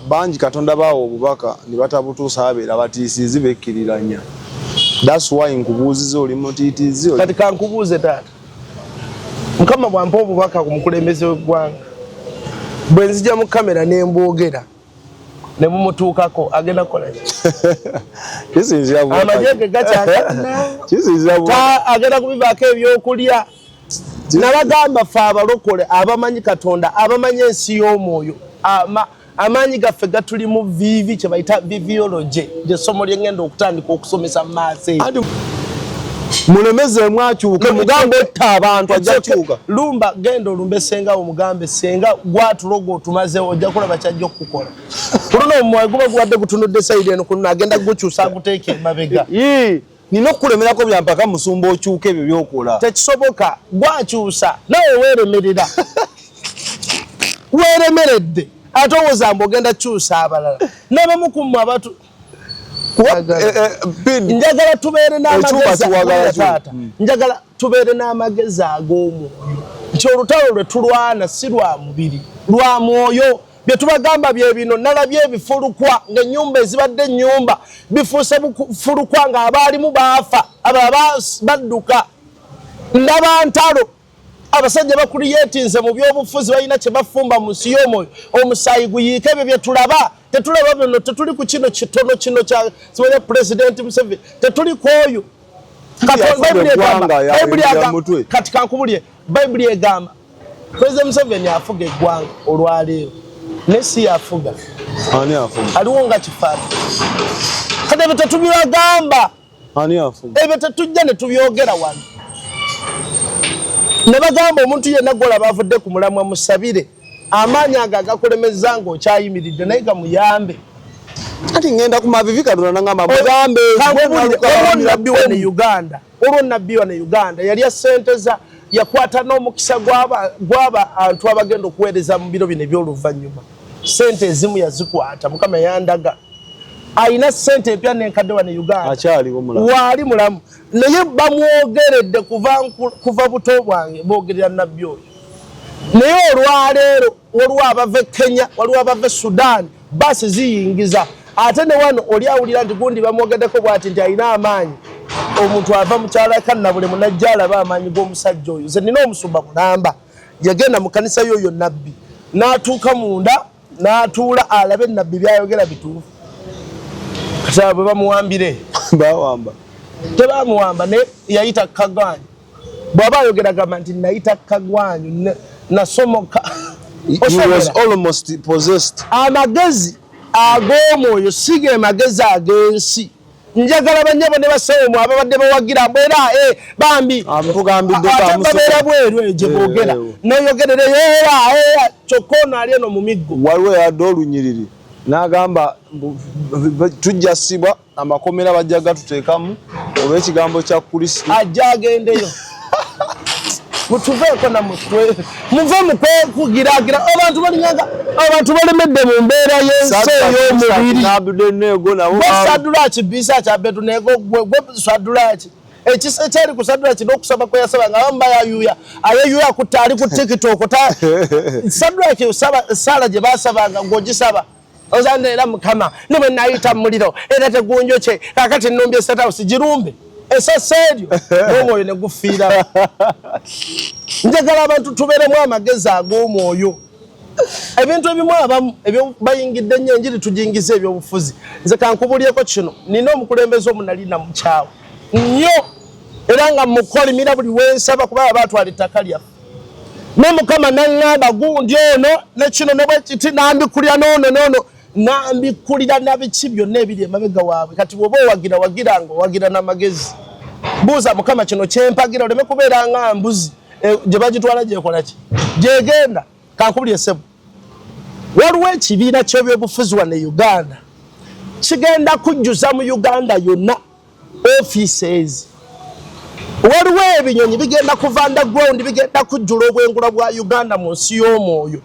bangi Katonda baawa obubaka ne batabutuusa, babeera batiisizi bekkiriranya. That's why nkubuuziza, oli mutiitizi? Kati kankubuuze taata, Mukama bwampa obubaka ku mukulembeze w'eggwanga, bwe nzija mu kamera ne mbwogera ne bumutuukako, agenda kukola ki? Kisinzira Amagye ge gakyakana. Kisinzira Agenda kubivaako ebyokulya. Nabagamba ffe abalokole abamanyi Katonda, abamanyi ensi y'omwoyo, amaanyi gaffe gatuli mu viivi, kye bayita viviology, lyessomo lyengenda okutandika okusomesa mu maaso eyo. Anti mulemezeemu akyuke, mugambe otta abantu, ajja kyuka. Lumba, genda olumbe senga, omugambe senga gwatuloga otumazeewo, ojja kulaba kyajja okukukola. Kuluno omwoyo guba gubadde gutunudde side eno, kuno agenda kugukyusa aguteeka emabega. Ii, nina okukulemerako byampaka musumba okyuka ebyo byokola. Tekisoboka, gwakyusa nawe weeremerera, weeremeredde, ate owooza mbu ogenda kukyusa abalala n'abamu ku mmwe abatu Kuba, Njagala tubeere Ekyuma n'amagezi. kiwagala kyo. Taata, njagala tubeere n'amagezi ag'omwoyo nti olutalo lwe tulwana si lwa mubiri, lwa mwoyo. Bye tubagamba bye bino. Nalabye ebifulukwa ng'ennyumba ezibadde ennyumba bifuuse bufulukwa, ng'abaalimu baafa, abalala badduka. Ndaba ntalo, abasajja bakuliyetinze mu byobufuzi, balina kye bafumba mu nsi y'omwoyo, omusaayi guyiike. Ebyo bye tulaba, tetulaba bino, tetuli ku kino kitono kino kya simanya Pulezidenti Museveni, tetuli ku oyo. Yafuga eggwanga, ya mutwe. Kati kankubulye, Bayibuli egamba Pulezidenti Museveni afuga eggwanga olwaleero. Ne si yafuga. Ani afuga? Aliwo nga kifaananyi. Kati ebyo tetubibagamba. Ani afuga? Ebyo tetujja ne tubyogera wano. Ne bagamba omuntu yenna gw'olaba avudde ku mulamwa musabire amaanyi ago agakulemezza ng'okyayimiridde naye gamuyambe. Kati ngenda ku mavivi Katonda nangamba mugambe waliwo nabbi wano e Uganda, waliwo nabbi wano e Uganda yalya ssente za yakwata n'omukisa gw'aba antu abagenda okuweereza mu biro bino eby'oluvannyuma. Ssente ezimu yazikwata, Mukama yandaga alina ssente empya n'enkadde wano e Uganda, akyaliwo mulamu, waali mulamu, naye bamwogeredde kuva buto bwange boogerera nabbi oyo. Naye olwaleero waliwo abava e Kenya, waliwo abava e Sudan, baasi ziyingiza ate ne wano oli awulira nti gundi bamwogeddeko bw'ati nti alina amaanyi. Omuntu ava mu kyalo Kannabulemu n'ajja alaba amaanyi g'omusajja oyo. Nze nina omusumba mulamba yagenda mu kkanisa y'oyo nabbi n'atuuka munda n'atuula alabe nabbi by'ayogera bituufu. Kati abo bwe bamuwambire bawamba tebamuwamba, naye yayita kagwanyu. Bw'aba ayogera agamba nti nayita kagwanyu nasomoka. He was almost possessed. Amagezi ag'omwoyo si ge magezi ag'ensi. Njagala bannyabo ne basawo mwe ababadde bawagira mbu era bambi ate babeera bweru eyo gye boogera n'oyogerereyo era kyokka ono ali eno mu miggo. Waliwo eyadde olunyiriri n'agamba tujja sibwa amakomera bajja gatuteekamu olw'ekigambo kya Kristo. Ajja agendeyo. Mutuveeko nammwe, muve mu kwekugiraagira. Abantu balinganga abantu balemedde mu mbeera y'ensi ey'omubiri. Gwe Saduraki Bisaki Abedunego, gwe Saduraki ekisa ekyali ku Saduraki n'okusaba kwe yasaba nga abamu bayayuya ayeyuya kutta ali ku TikTok. Saduraki ssaala gye baasabanga ng'ogisaba ozanda era Mukama ne bwe nayita mu muliro era tegunjokye, kaakati nnumbye State House girumbe esasa eryo n'omwoyo ne gufiira. Njagala abantu tubeeremu amagezi ag'omwoyo. Ebintu ebimu abamu ebyo bayingidde nnyo enjiri tujingiza ebyobufuzi. Nze kankubulyeko kino, nina omukulembeze omu nali namukyawa nnyo era nga mukolimira buli wensaba kuba baatwala ettaka lyaffe. Ne Mukama n'aŋŋamba gundi ono ne kino ne bwe kiti, n'ambikulira n'ono n'ono n'ambikulira na biki byonna ebiri emabega waabwe. Kati bw'oba owagira wagira nga owagira n'amagezi. Buuza Mukama kino kyempagira oleme kubeera nga mbuzi gye bagitwala gyekola ki gyegenda. Kankubulye ssebo, waliwo ekibiina ky'ebyobufuzi wano e Uganda kigenda kujjuza mu Uganda yonna offices. Waliwo ebinyonyi bigenda kuva underground bigenda kujjula obwengula bwa Uganda mu nsi y'omwoyo,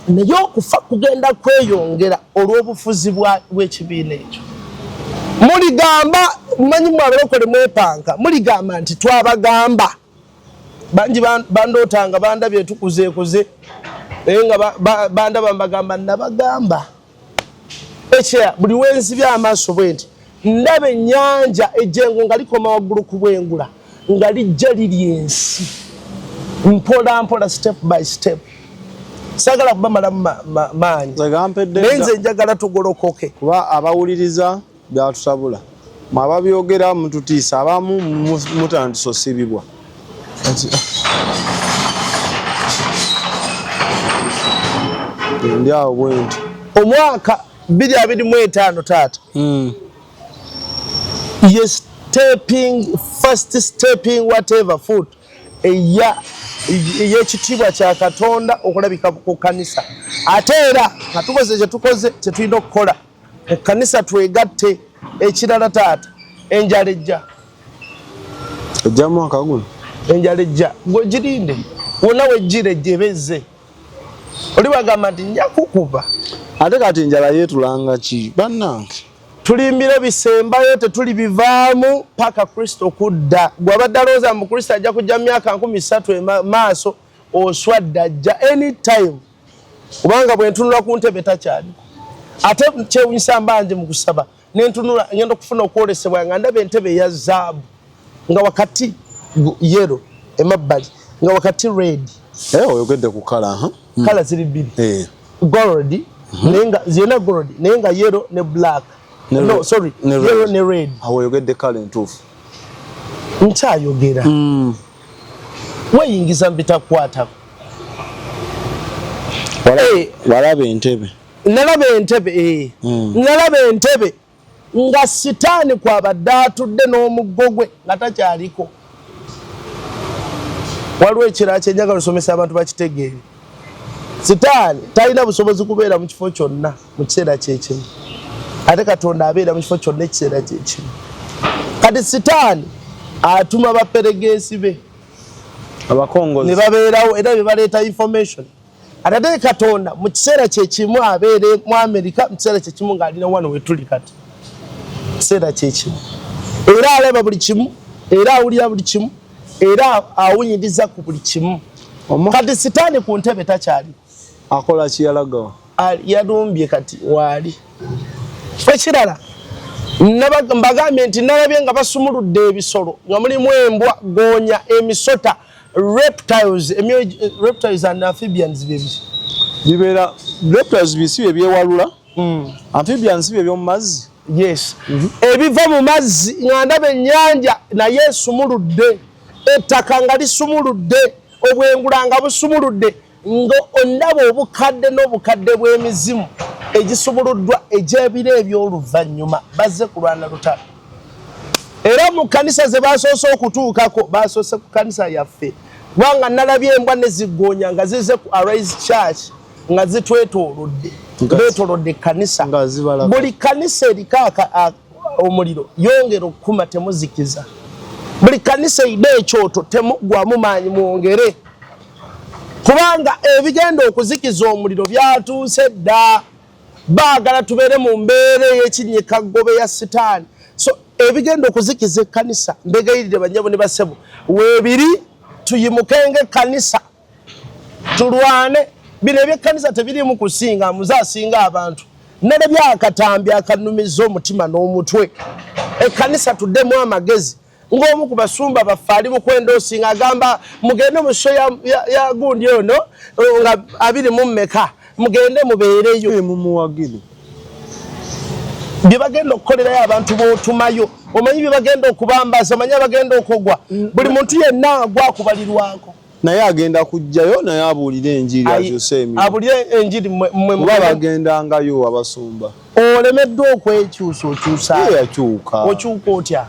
naye okufa kugenda kweyongera olw'obufuzi bw'ekibiina ekyo. Muligamba mmanyi mwe abalokole mwepanka, muligamba nti twabagamba. Bangi bandootanga bandabye etukuzeekuze, naye nga bandaba mbagamba nabagamba. Ekya buli wenzibya amaaso bwe nti ndaba ennyanja ejjengo nga likoma waggulu ku bwengula nga lijja liri ensi mpola mpola, step by step. Saagala kubamalamu maanyi, naye nze njagala tugolokoke. Kuba abawuliriza byatutabula, mwe ababyogera mututiisa, abamu mutandise osibibwa. Ndi awo bwenti. Omwaka 2025 taata ye stepping first stepping whatever foot ey'ekitiibwa kya Katonda okulabika ku kkanisa. Ate era nga tukoze kye tukoze kye tulina okukola ku kkanisa twegatte. Ekirala taata, enjala ejja. Ejja mwaka guno. Enjala ejja, gwe girinde wonna wejjira ejja eba ezze. Oli bagamba nti nja kukuba. Ate kati enjala yeetulanga ki bannange? Tulimbira bisembayo tetuli bivaamu paka Kristo kudda. Gwe abadde alowooza mbu Kristo ajja kujja mu myaka 3000 maaso, oswadde, ajja anytime. Kubanga bwe ntunula ku ntebe takyaliko. Ate kyewunyisa mbanje mu kusaba ne ntunula ngenda okufuna okwolesebwa nga ndaba entebe eya zaabu nga wakati yellow emabbali nga wakati red. Oyogedde ku kala, ha? Kala ziri bbiri. Gold, naye nga zirina gold naye nga yellow ne black. No, sorry, yellow ne red. Awo oyogedde kala entuufu. Nkyayogera. Weeyingiza mu bitakwatako. Eh. Walaba entebe? Nalaba entebe, eh. Nalaba entebe nga sitaani kwabadde atudde n'omuggo gwe nga takyaliko. Waliwo ekirala kyenjagala osomesa abantu bakitegeere. Sitaani talina busobozi kubeera mu kifo kyonna mu kiseera kyekimu, ate Katonda abeera mu kifo kyonna ekiseera kyekimu. Kati sitaani atuma baperegeesi be abakongozi ne babeerawo era be baleeta information. Ate Katonda mu kiseera kyekimu abeere mu Amerika, mu kiseera kyekimu ng'alina wano wetuli kati, kiseera kyekimu, era alaba buli kimu, era awulira buli kimu, era awunyiriza ku buli kimu. Kati sitaani ku ntebe takyaliko. Akola ki? Yalagawa? Yalumbye kati waali. Ekirala mbagambye nti nalabye nga basumuludde ebisolo nga mulimu embwa, goonya, emisota, reptiles, emyoyo, reptiles and amphibians byebi Bibeera reptiles bisi bye byewalula. Amphibians bye by'omu mazzi. Yes. Ebiva mu mazzi, nga ndaba ennyanja naye esumuludde ettaka, nga lisumuludde obwengula, nga busumuludde, nga ondaba obukadde n'obukadde bw'emizimu egisumuluddwa egy'ebiro eby'oluvannyuma bazze kulwana lutalo. Era mu kkanisa ze basoose okutuukako, basoose ku kkanisa yaffe, kubanga nalabye embwa ne ziggoonya nga zize ku Arise Church nga zitwetoolodde, beetoolodde ekkanisa. Nga zibalaka. Buli kkanisa eriko omuliro, yongera okukuma, temuzikiza. Buli kkanisa erina ekyoto, temuggwamu maanyi, mwongere, kubanga ebigenda okuzikiza omuliro byatuuse dda. Baagala tubeere mu mbeera ey'ekinnyikaggobe ya sitaani. So ebigenda okuzikiza ekkanisa, mbegayirire bannyabo ne basebo, weebiri. Tuyimukenga ekkanisa, tulwane. Bino ebyekkanisa tebiriimu kusinga muze asinga abantu. Nalabye akatambi akanumiza omutima n'omutwe. Ekkanisa tuddemu amagezi. Ng'omu ku basumba baffe ali mu kwenda osinga agamba mugende mu show ya gundi ono nga 24, mugende mubeereyo. Eh, mumuwagire. Bye bagenda okukolerayo abantu b'otumayo, omanyi bye bagenda okubambaza, omanyi abagenda okugwa. Buli muntu yenna agwa akubalirwako. Naye agenda kujjayo naye abuulire enjiri, akyuse emirimu. Abuulire enjiri mmwe Kuba bagendangayo abasumba. Olemeddwa okwekyusa, okyusa. Ye yakyuka. Okyuka otya?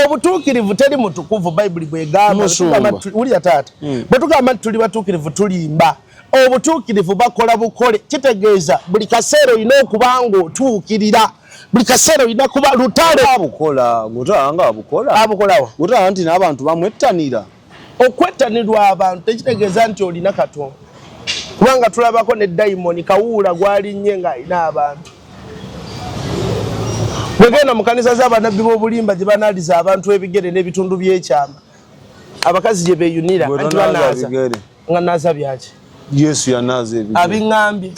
Obutuukirivu teri mutukuvu, Bayibuli bwegamba. Musumba. Wulira taata, bwe tugamba nti tuli batuukirivu, tulimba. Obutuukirivu bakola bukole, kitegeeza buli kaseera olina okuba ng'otuukirira, buli kaseera olina kuba lutalo. Abukola gutanga abukola. Abukolawo. Gutanga nti n'abantu bamwettanira. Okwettanirwa abantu tekitegeeza nti olina Katonda, kubanga tulabako ne dayimoni kawuula gwalinnye ng'alina abantu. Bwegenda mu kanisa z'abanabbi b'obulimba gye banaaliza abantu ebigere n'ebitundu by'ekyama, abakazi gye beeyunira. Gwe anti tonaaza banaaza bigere. Nga naaza byaki? Yesu yanaaza ebigere. Abiŋŋambye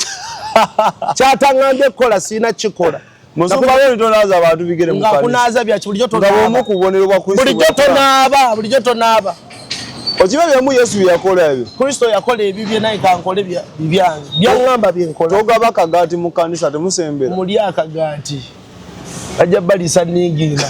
kyataŋŋambye kukola siina kikola. Musumba we, tonaaza abantu bigere mu Nga kanisa. kunaaza byaki? Bulijjo Nga bw'omu tonaaba. ku bubonero bwa Kristo Bulijjo bwe yakola. tonaaba, bulijjo tonaaba. Okiba byemu Yesu bye yakola ebyo. Kristo yakola ebibye, naye kankole byange, byaŋŋamba byenkola. Togaba kagaati mu kanisa, temusembera. Muli akagaati bajja baliisa ningiina.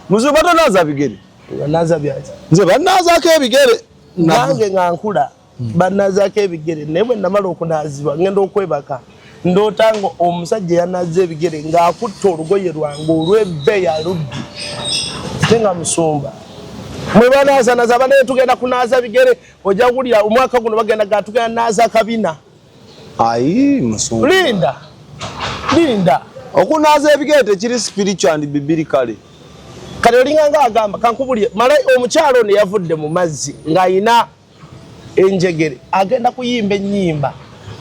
Musumba, tonaaza bigere. Nga naaza byaki? Nze bannaazaako ebigere. Nange nga nkula banaazaako ebigere, naye bwe namala okunaazibwa ngenda okwebaka, ndoota nga omusajja eyanaaza ebigere ng'akutta olugoye lwange olw'ebbeeyi alubbi, ate nga musumba. Mwe banaazanaza banaye, tugenda kunaaza bigere. Ojja kuwulira omwaka guno bagenda ga tugenda naaza kabina. Ayi musumba. Linda, linda. Okunaaza ebigere tekiri spiritual and biblically. Kati olinga nga agamba kankubulye mala omukyalo ono yavudde mu mazzi ng'ayina enjegere, agenda kuyimba ennyimba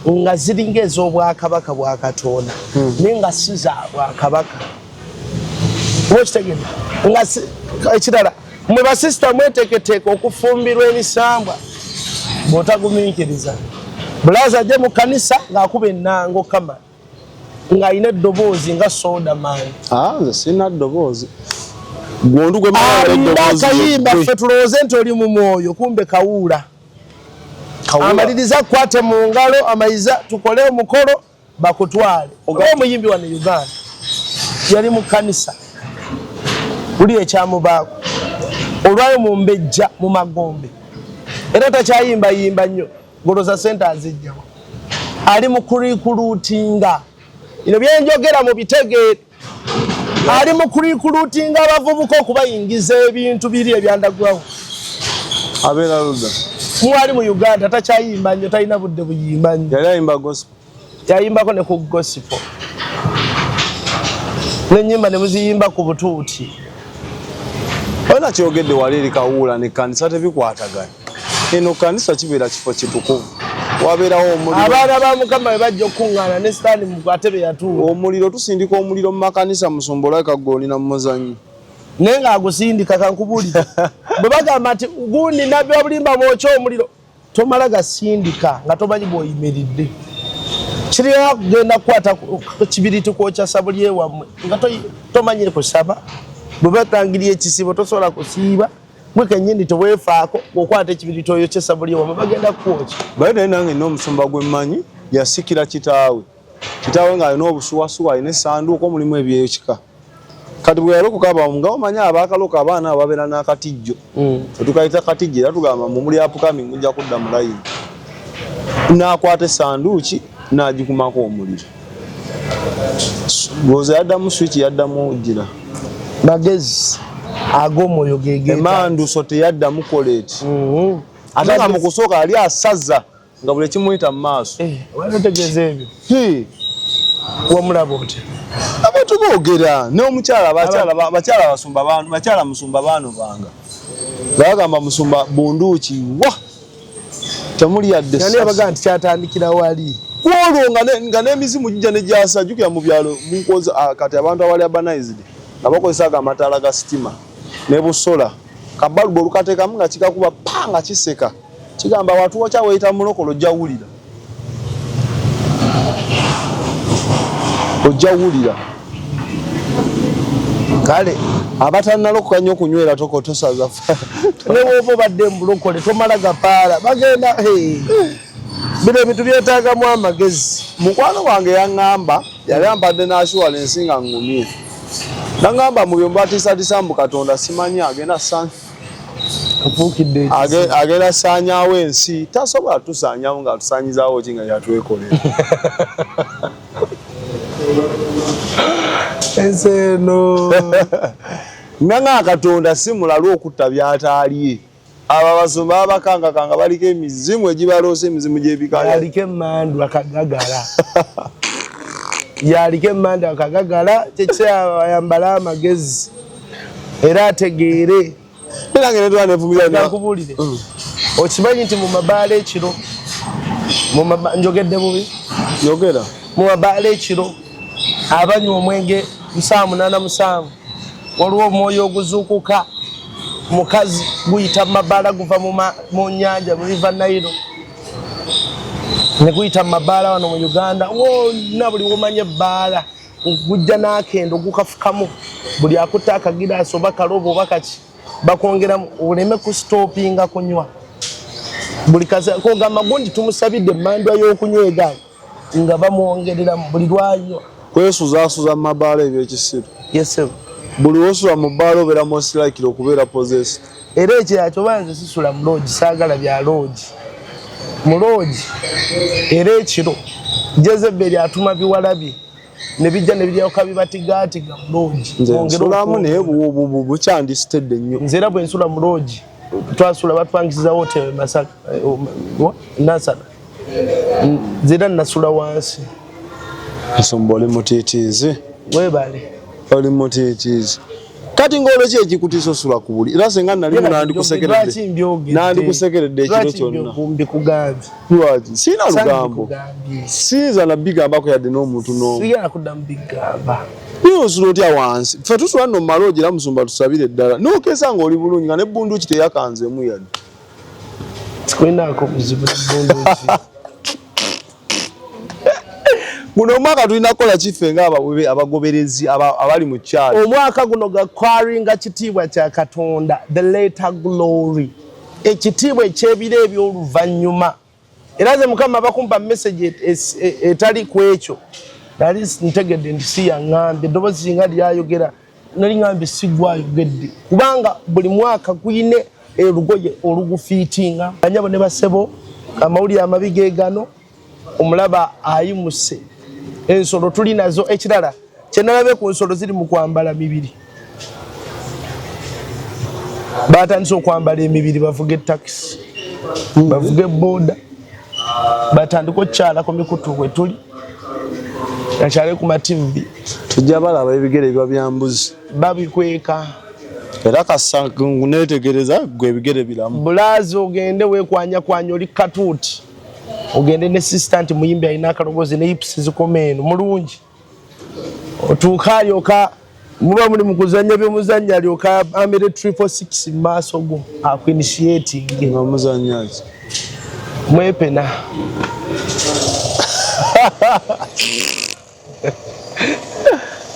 nga ziringa ez'obwakabaka bwa Katonda, naye nga si za bwakabaka. Oba okitegedde? Nga ekirala, mwe basisita mweteeketeeke okufumbirwa emisambwa bw'otagumiikiriza. Bulaza ajje mu kanisa ng'akuba ennango kama ng'alina eddoboozi nga soda man. Ah, nze sirina ddoboozi. Gwondu gwe mala Ayimba eddoboozi. akayimba, Gwe. ffe tulowooze nti oli mu mwoyo, kumbe kawuula. Kawuula. Amaliriza kukwate mu ngalo, amaliriza tukole omukolo bakutwale. Oba omuyimbi wano e Uganda yali mu kanisa, buli ekyamubaako olwayo mumbejja mu magombe, era takyayimbayimba nnyo. Goloza sente azijjawa? Ali mu kurecruitinga. Bino byenjogera mu bitegeere. Ali mu kurecruitinga abavubuka okubayingiza ebintu biri ebya underground. Abeera ludda? Mwali mu Uganda, takyayimba nnyo, talina budde buyimba nnyo. Yali ayimba gospel? Yayimbako ne ku gospel, n'ennyimba ne muziyimba ku butuuti. Olina kyogedde wali eri kawuula nekkanisa tebikwatagana. Eno kanisa kibeera kifo kitukuvu, wabeerawo omuliro. Abaana ba Mukama bwe bajja okukuŋŋaana ne Sitaani mu atebe yatuula. Omuliro, tusindika omuliro mu makanisa. Musumba, olabika gwe olina mu muzannyo. Naye ng'agusindika, kankubuulire, bwe bagamba nti gundi nabbi wa bulimba, bwokya omuliro, tomala gasindika nga tomanyi bw'oyimiridde. Kirina kugenda kukwata ku kibiriti kwokya sabuli ewammwe nga tomanyi kusaba. Bwe batangirya ekisibo, tosobola kusiiba, gwe kennyini teweefaako, okwata ekibiriti oyokye sabuli ewammwe, bagenda kukwokya. Baye naye nange nina omusumba gwe mmanyi, yasikira kitaawe. Kitaawe ng'alina obusuwasuwa, alina essanduuko mulimu ebyekika. Kati bwe yalokoka, abamu nga omanyi abaakaloka, abaana abo babeera n'akatijjo. Tetukayita katijjo, era tugamba mu muli upcoming mujja kudda mu layini. N'akwata essanduuki n'agikumako omuliro. Lowooza yaddamu switch, yaddamu gira. Magezi ag'omwoyo gegeeta. Emanduso teyaddamu koleeti. Ate nga mu kusooka yali asaza nga buli ekimuyita mu maaso. Otegeeza ebyo? Hey. Wamulaba otya? Abantu boogera n'omukyala, abakyala basumba bano, bakyala musumba baano banga nga bagamba musumba bunduuki wa temuli yadde. Yani abaga nti kyatandikira wali? Kwolwo nga n'emizimu gijja ne gyasa. Jjukira mu byalo munkoza, ah, kati abantu abali urbanized nga bakozesa ago amataala ga sitima ne busola, kabalubu olukateekamu nga kikakuba pa nga kiseka, kigamba watuwokya weeyita mulokole, ojja wulira, ojja wulira. Kale. Abatannalokoka nnyo okunywera toko tosaza. Ne woba obadde mbulokole, tomala gapaala bagenda. Hey. Bino ebintu byetaagamu amagezi. Mukwano gwange yaŋŋamba, yali ampadde n'assurance nga ŋŋumye, naŋŋamba mu byo mbatiisatiisa mbu Katonda simanyi agenda Ofuukidde agenda saanyaawo ensi. Tasobola tusaanyaawo ng'atusaanyizaawo ki nga yatwekolera? Ensi eno. Nga Katonda si mulalu okutta byataalye. Abo abasumba babakangakanga, baliko emizimu egibaloosa, emizimu gy'ebika. Yaliko emmandu akagagala, yaliko emmandu akagagala. Kyekyayambala amagezi era ategeere. Nange netwala nevumirira. Nkubuulire, okimanyi nti mu mabaala ekiro, njogedde bubi? Yogera. Mu mabaala ekiro, abanywa omwenge 787, waliwo omwoyo oguzuukuka mukazi guyita mu mabaala, guva mu nyanja, mu River Nile, ne guyita mu mabaala wano mu Uganda wonna. Buli womanya ebbaala, gujja n'akendo gukafukamu. Buli akutta akagiraasi oba kalobo oba kaki, bakwongeramu oleme kustoppinga kunywa. Buli kase kogamba gundi tumusabidde emandwa y'okunywa egaanyi, nga bamwongereramu buli lwanywa. Kwesuzaasuza mu mabaala ebyekisiru. Yesebo. Buli wosula mu bbaala obeera most likely okubeera possessed. Era ekirala, kyoba nze sisula mu loogi, saagala bya loogi. Mu loogi era ekiro, Jezeberi atuma biwala bye ne bijja ne biryoka bibatigaatiga mu loogi. Nze Bongere nsulamu okwongera. naye bukyandisitedde nnyo. Nze era bwe nsula mu loogi, twasula batupangisiza hotel e Masaka, Nansana, nze era nasula wansi. Nsumba, oli mutiitiizi. Weebale. Oli mutiitiizi. Kati ng'olwo ki ekikutiisa osula ku buli? Era singa nalimu nandikusekeredde. Lwaki mbyogedde? Nandikusekeredde ekiro Lwaki kyonna. Mbikugambye? Lwaki siina lugambo? Mbikugambye. Siyinza nabigambako yadde n'omuntu n'omu. Sigala kuddamu bigamba. Naye osula otya wansi? Ffe tusula nno mu maloogi era musumba tusabire ddala n'okeesa ng'oli bulungi nga ne bunduki teyakanzeemu yadde. Sikulinaako buzibu na bunduki. Guno omwaka tulina kukola kiffe nga abagoberezi abali mu kyalo. Omwaka guno gakwaringa kitiibwa kya Katonda, the later glory, ekitiibwa ekyebiro eby'oluvannyuma. Era nze Mukama bakumpa message etali ku ekyo, nali ntegedde nti si yaŋŋambye. Eddoboozi singa lyayogera, nali ŋŋambye si gwayogedde, kubanga buli mwaka guyine olugoye olugufiitinga. Banyabo ne basebo, amawulire amabi ge gano. Omulaba ayimuse ensolo tuli nazo. Ekirala kyenalabe ku nsolo ziri mu kwambala mibiri, batandise okwambala emibiri, bavuge takisi, bavuge boda, batandike okukyala ku mikutu bwe tuli, bakyale ku mativi. Tujja balaba, ebigere biba bya mbuzi. Babikweka. Era kasa netegereza gwe ebigere biramu. Bulaazi, ogende wekwanyakwanya, oli katuuti, ogende ne sister nti muyimbi alina akalogozi ne hips zikoma eno, mulungi, otuuka alyoka muba muli mu kuzanya byemuzanya, alyoka amere 666 mu maaso go, akuinitiating. Nga muzanya ki? Mwepena.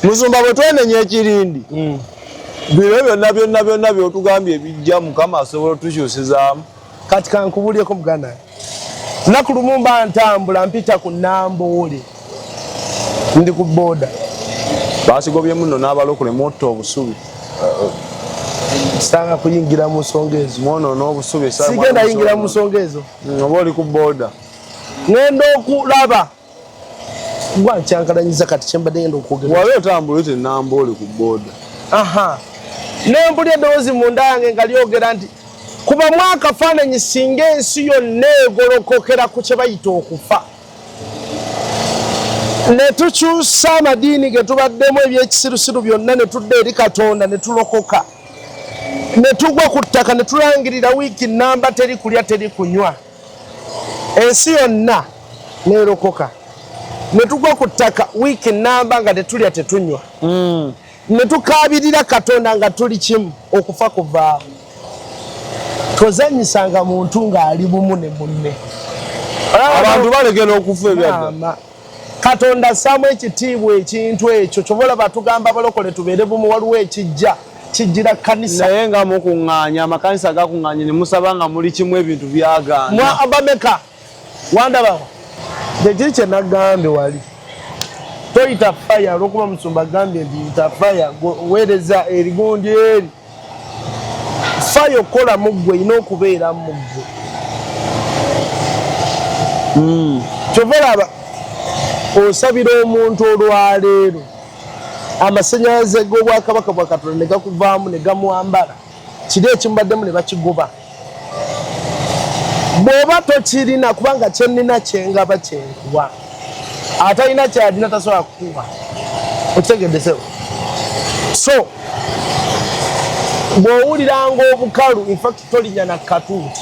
Musumba, bwe twenenya ekirindi, bino byonna byonna byonna byotugambye ebijja, Mukama asobola otukyusizaamu? Kati kankubulyeko, muganda wange. Lunaku lumu mba ntambula, mpita ku Namboole, ndi ku boda. Bakigobyemu nno n'abalokole, mwotta obusubi. Sitanga kuyingira mu nsonga ezo. Mwonoona obusubi. Sigenda yingira mu nsonga ezo. Oba oli ku boda. Ngenda okulaba gwa nkyankalanyiza. Kati kyembadde ngenda okwogera. Wali otambula oti Namboole ku boda. Aha, nempulya eddoboozi munda yange nga lyogera nti kubamu akafaananyi singa ensi yonna egolokokera ku kye bayita okufa, ne tukyusa amadiini ge tubaddemu ebyekisirusiru byonna, ne tudda eri Katonda, ne tulokoka, ne tugwa ku ttaka, ne tulangirira wiiki namba teri kulya, teri kunywa, ensi yonna neerokoka, ne tugwa ku ttaka wiiki namba nga tetulya tetunywa, ne tukaabirira Katonda nga tuli kimu, okufa kuvaawo. Tozanyisanga muntu ng'ali bumu ne munne. Abantu balekera okufa ebyadda. Maama, Katonda assaamu ekitiibwa ekintu ekyo. Kyoba olaba tugamba abalokole tubeere bumu. Waliwo ekijja kijjira kkanisa. Naye nga mukuŋŋaanya, amakanisa gakuŋŋaanye ne musaba nga muli kimu, ebintu byagaana. Mwa abameka wandabawo kyekiri kye nagambye wali toyita fire, olwokuba musumba agambye nti yita fire, weereza erigundi eri fire okukola mu ggwe, erina okubeera mu ggwe. Kyova olaba osabira omuntu olwaleero, amasanyalaze g'obwakabaka bwa Katonda ne gakuvaamu ne gamwambala, kiri ekimubaddemu ne bakigoba. Bw'oba tokirina, kubanga kyenina kyengaba kyenkuwa, atalina kyalina tasobola kukuwa. Okitegedde sebo? So bw'owuliranga obukalu, infact tolinya na katuuti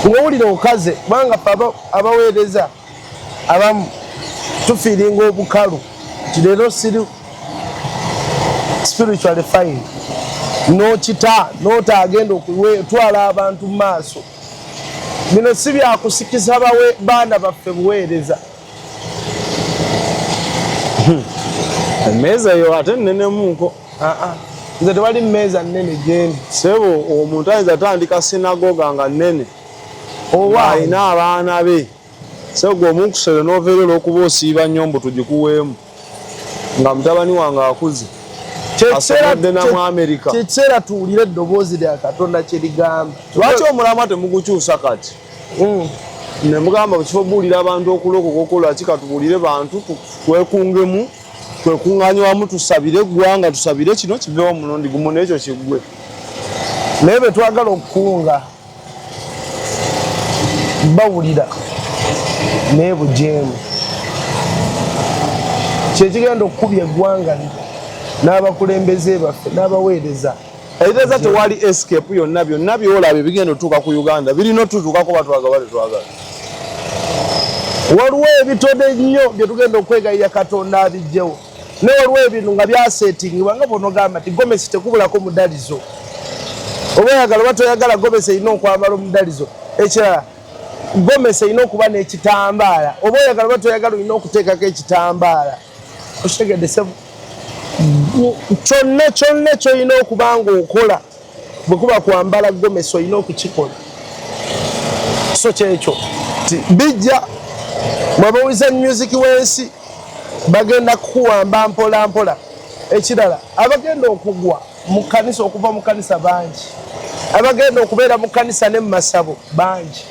ng'owulira okaze, kubanga ffe abaweereza abamu tufiiringa obukalu nti leero siri spiritually fine, n'okita n'ota agenda okutwala abantu mu maaso. Bino si byakusikiza bawe baana baffe buweereza. Emmeeza eyo ate nnenemuuko. Aa, nze tewali mmeeza nnene gyendi. Sebo, omuntu ayinza tandika sinagoga nga nnene. Owa? Alina abaana be. Sebo, gwe omunkusere n'oveera olw'okuba osiiba nnyo mbu tugikuweemu, nga mutabani wange akuze, asomedde na mu Amerika. Kyekiseera tuwulire eddoboozi lya Katonda kye ligamba. Lwaki omulamwa temugukyusa kati? Ne mugamba kifo buulira abantu okulokoka okola ki, katubuulire bantu twekungemu, twekuŋŋaanye wamu, tusabire eggwanga, tusabire kino kiveewo omulundi gumu n'ekyo kiggwe. Naye be twagala okukunga bawulira, naye bujeemu kyekigenda okukubya eggwanga lino n'abakulembeze baffe n'abaweereza. Eriteeza tewali escape yonna. Byonna byolaba ebigenda otuuka ku Uganda birina otutuukako, batwagala tetwagala. Waliwo ebitone nnyo bye tugenda okwegayirira Katonda abijjewo, naye waliwo ebintu nga byasetingibwa, nga bwonogamba nti gomesi tekubulako mudalizo, oba oyagala oba toyagala, gomesi erina okwambala omudalizo. Ekirala, gomesi erina okuba n'ekitambaala, oba oyagala oba toyagala, olina okuteekako ekitambaala. Okitegedde sebo? Kyonna kyonna kyolina okuba nga okola, bwe kuba kwambala gomesi, olina okukikola. So kyekyo bijja mwabawuliza music w'ensi bagenda kukuwamba mpola mpola. Ekirala, abagenda okugwa mu kkanisa, okuva mu kkanisa bangi, abagenda okubeera mu kkanisa ne mu masabo bangi.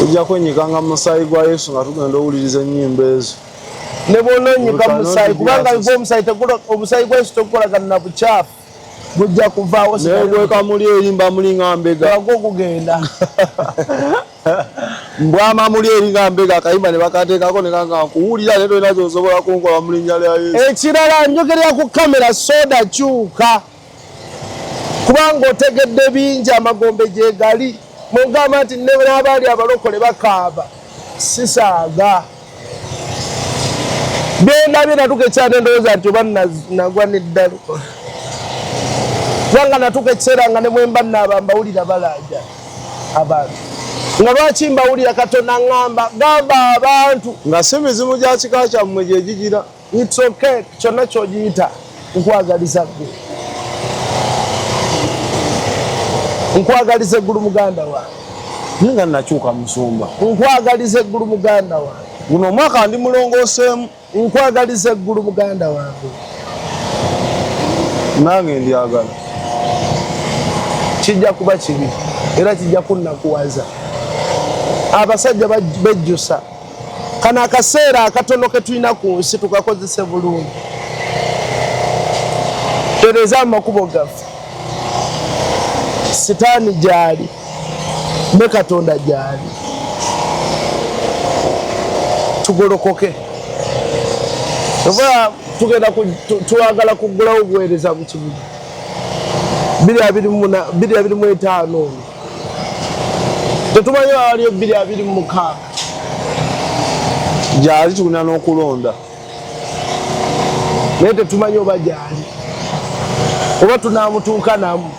Ojja kwenyikanga mu musaayi gwa Yesu nga tugenda owuliriza ennyimba ezo. Ne bw'onoonyika mu musaayi, kubanga gwo omusaayi omusaayi gwa Yesu tegukolagana na bukyafu, gujja kuvaawo. Naye gwekamuli eri mba muli nga mbega. Gwo gugenda. Mbwama muli eri nga mbega, akayimba ne bakateekako ne kanga nkuwulira naye tolina ky'osobola kunkola mu linnya lya Yesu. Ekirala njogerera ku kamera, soda kyuka. Kubanga otegedde bingi amagombe gye gali. Mugamba nti n'abaali abalokole bakaaba, sisaaga. Byendabye natuuka ekiseera ne ndowooza nti oba nagwa n'eddalu. Kubanga natuuka ekiseera nga ne bwe mba naaba mbawulira balaaja abantu. Nga lwaki mbawulira? Katonda ŋŋamba, gamba abantu. Nga si mizimu gya kika kyammwe gye gigira. It's okay, kyonna ky'ogiyita nkwagaliza ggwe. Nkwagaliza eggulu muganda wange. Naye nga nakyuka musumba. Nkwagaliza eggulu muganda wange. Guno omwaka ndi mulongooseemu. Nkwagaliza eggulu muganda wange. Nange ndyagala. Kijja kuba kibi era kijja kunnakuwaza. Abasajja bejjusa. Kano akaseera akatono ke tulina ku nsi tukakozese bulungi. Tereeza amakubo gaffe. Sitaani gy'ali ne Katonda gy'ali. Tugolokoke. Oba tugenda twagala kuggulawo obuweereza mu kibuga. 2025 ono. Tetumanyi waliyo 2026. Gyali tulina n'okulonda. Naye tetumanyi oba gyali. Oba tunaamutuuka namu.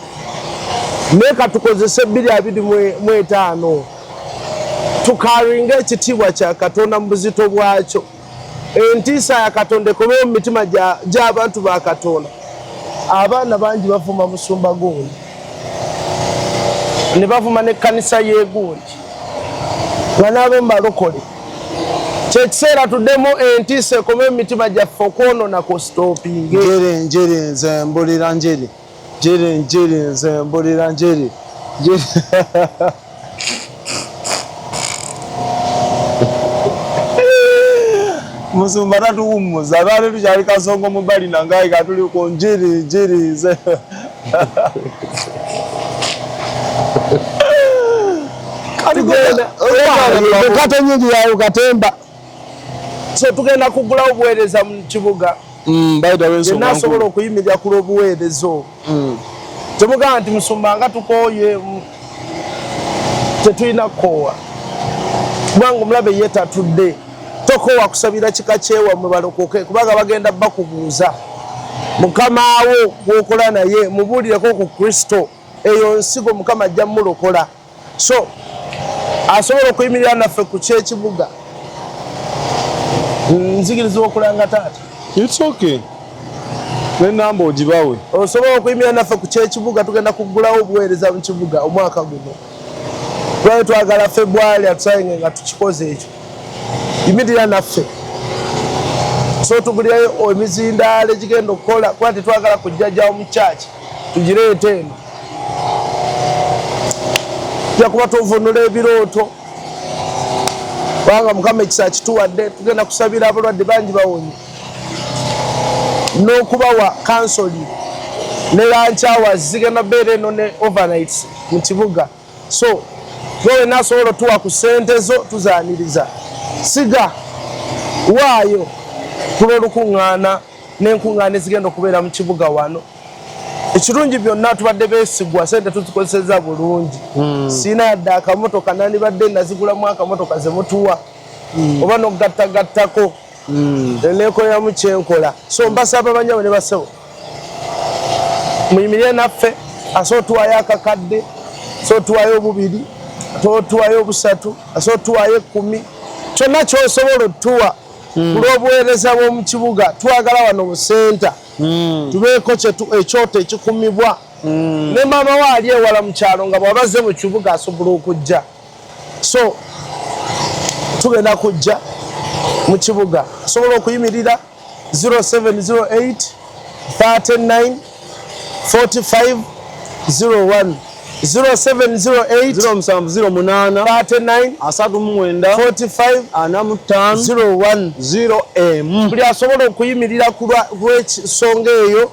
Naye katukozese 2025. Tukaringa ekitiibwa kya Katonda mu buzito bwakyo. Entiisa ya Katonda ekomewo mu mitima gy'abantu ba Katonda. Abaana bangi bavuma musumba gundi. Ne bavuma n'ekkanisa y'egundi. Nga n'abamu balokole. Kye kiseera tuddemu entiisa ekome mu mitima gyaffe, okwonoona ku stoppinge. Njere njere nze mbulira njere. Njere njere nze mbulira njere. Njere. Musumba tatuwummuza, lwali tukyali kasongo mu bali nangayi katuli ku njiri njiri nze. Kata nyingi yawo katemba. So tugenda kugulawo obuweereza mu kibuga. By the way, Yenna asobola okuyimirira ku lw'obuweereza obwo. Temugamba nti musumba nga tukooye, tetulina kukoowa. Kubanga omulabe ye tatudde. Tokoowa kusabira kika kyewammwe balokoke, kubanga bagenda bakubuuza. Mukamaawo gw'okola naye mubuulireko ku Kristo. Eyo nsigo Mukama ajja mulokola. So asobola okuyimirira naffe ku ky'ekibuga. Nzikirizibwa okulanga taata. It's okay. N'ennamba ogibawe. Osobola okuyimirira naffe ku ky'ekibuga, tugenda kuggulawo obuweereza mu kibuga omwaka guno. Twali twagala February atusainge nga tukikoze ekyo. Yimirira naffe. So tugulirayo emizindaalo egigenda okukola, kuba tetwagala kujjajjawo mu church tugireete eno. Tujja kuba tuvunula ebirooto, kubanga Mukama ekisa kituwadde. Tugenda kusabira abalwadde bangi bawonye n'okubawa counseling ne lunch hours zigenda beera eno ne overnight mu kibuga. So gwe wenna asobola otuwa ku ssente zo tuzaaniriza. Siga waayo kuba olukuŋŋaana n'enkuŋŋaana ezigenda okubeera mu kibuga wano. Ekirungi byonna tubadde beesigwa, ssente tuzikozesezza bulungi. Sirina yadde akamotoka, nandibadde nazigulamu akamotoka ze mutuwa oba n'okugattagattako neekoleramu kyenkola. So mbasaba banyabo ne basebo muyimirire naffe. Asobola otuwayo akakadde, asobola otuwayo obubiri, asobola otuwayo obusatu, asobola otuwayo 10, kyonna kyosobola otuwa ku lw'obuweereza bw'omu kibuga. Twagala wano mu center tubeeko ekyoto ekikumibwa ne maama we ali ewala mu kyalo nga bw'abazze mu kibuga asobola okujja. So tugenda kujja mu kibuga. Asobola okuyimirira 0708 39 45 01. 0708 0708 39 39 45 45 01. 0 m. Buli asobola okuyimirira ku lw'ensonga eyo,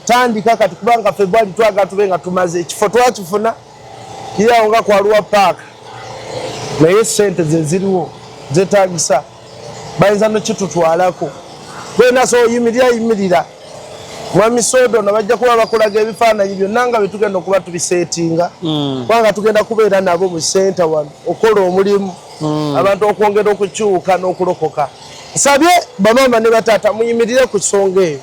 tandika kati, kubanga Febwali twagala tube nga tumaze ekifo. Twakifuna kiriawo nga kwaluwa paaka, naye sente zeziriwo zetagisa, bayinza nokitutwalako. Gwena so oyimirira, yimirira. Mwami Sodo bajja kuba bakolaga ebifaananyi byonna nga byetugenda okuba tubiseetinga, kubanga tugenda kubeera nabo mu senta wano okukola omulimu, abantu okwongera okukyuka n'okulokoka. Nsabye bamaama ne bataata muyimirire ku nsonga eyo,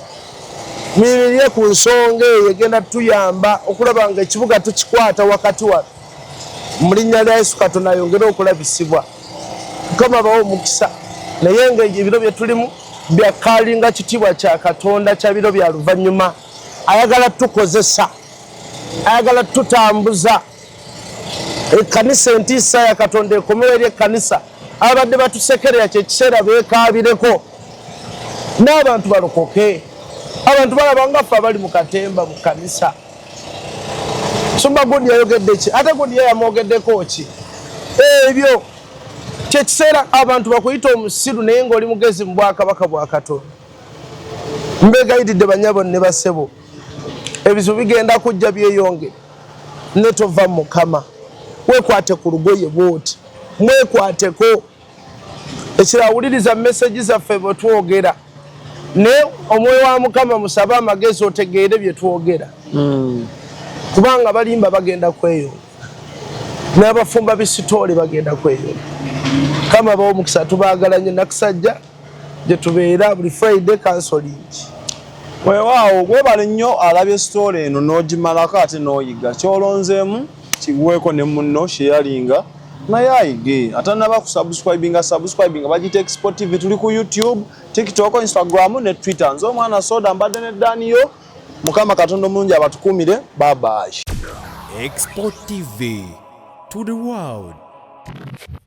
muyimirire ku nsonga eyo egenda tuyamba okulaba nga ekibuga tukikwata wakati wano. Mu linnya lya Yesu, Katonda ayongere okulabisibwa. Mukama bawe omukisa. Naye nga ebiro bye tulimu byakalinga kitiibwa kya Katonda kya biro bya luvannyuma. Ayagala tukozesa, ayagala tutambuza ekkanisa. Entiisa ya Katonda ekomewo eri ekkanisa. Abadde batusekerera, kyekiseera beekaabireko n'abantu balokoke. Abantu balaba nga ffe abali mu katemba mu kkanisa. Sumba gundi yayogedde ki? Ate gundi ye yamwogeddeko ki? Ebyo kyekiseera abantu bakuyita omusiru, naye ng'oli mugezi mu bwakabaka bwa Katonda. Mbegayiridde banyabo ne basebo, ebizibu bigenda kujja byeyongere, ne tova Mukama. Weekwate ku lugoye bwoti, mwekwateko. Ekirala, wuliriza message zaffe bwe twogera, naye omwoyo wa Mukama musabe amagezi otegeere bye twogera, kubanga balimba bagenda kweyongera, n'abafumba bisitoole bagenda kweyongera. Kama bawo omukisa, tubaagala nnyo. Nakisajja gye tubeera buli Friday counseling. Weewaawo, webale nnyo alabye story eno n'ogimalako ate n'oyiga kyolonzeemu, kigweko ne munno sharinga naye ayige. Atanaba kusubscribinga, subscribinga. Bagiyita Expo TV, tuli ku YouTube, TikTok, Instagram ne Twitter. Nze omwana Soda, mbadde ne Daniyo. Mukama Katonda omulungi abatukuumire. Babayi. Expo TV to the world.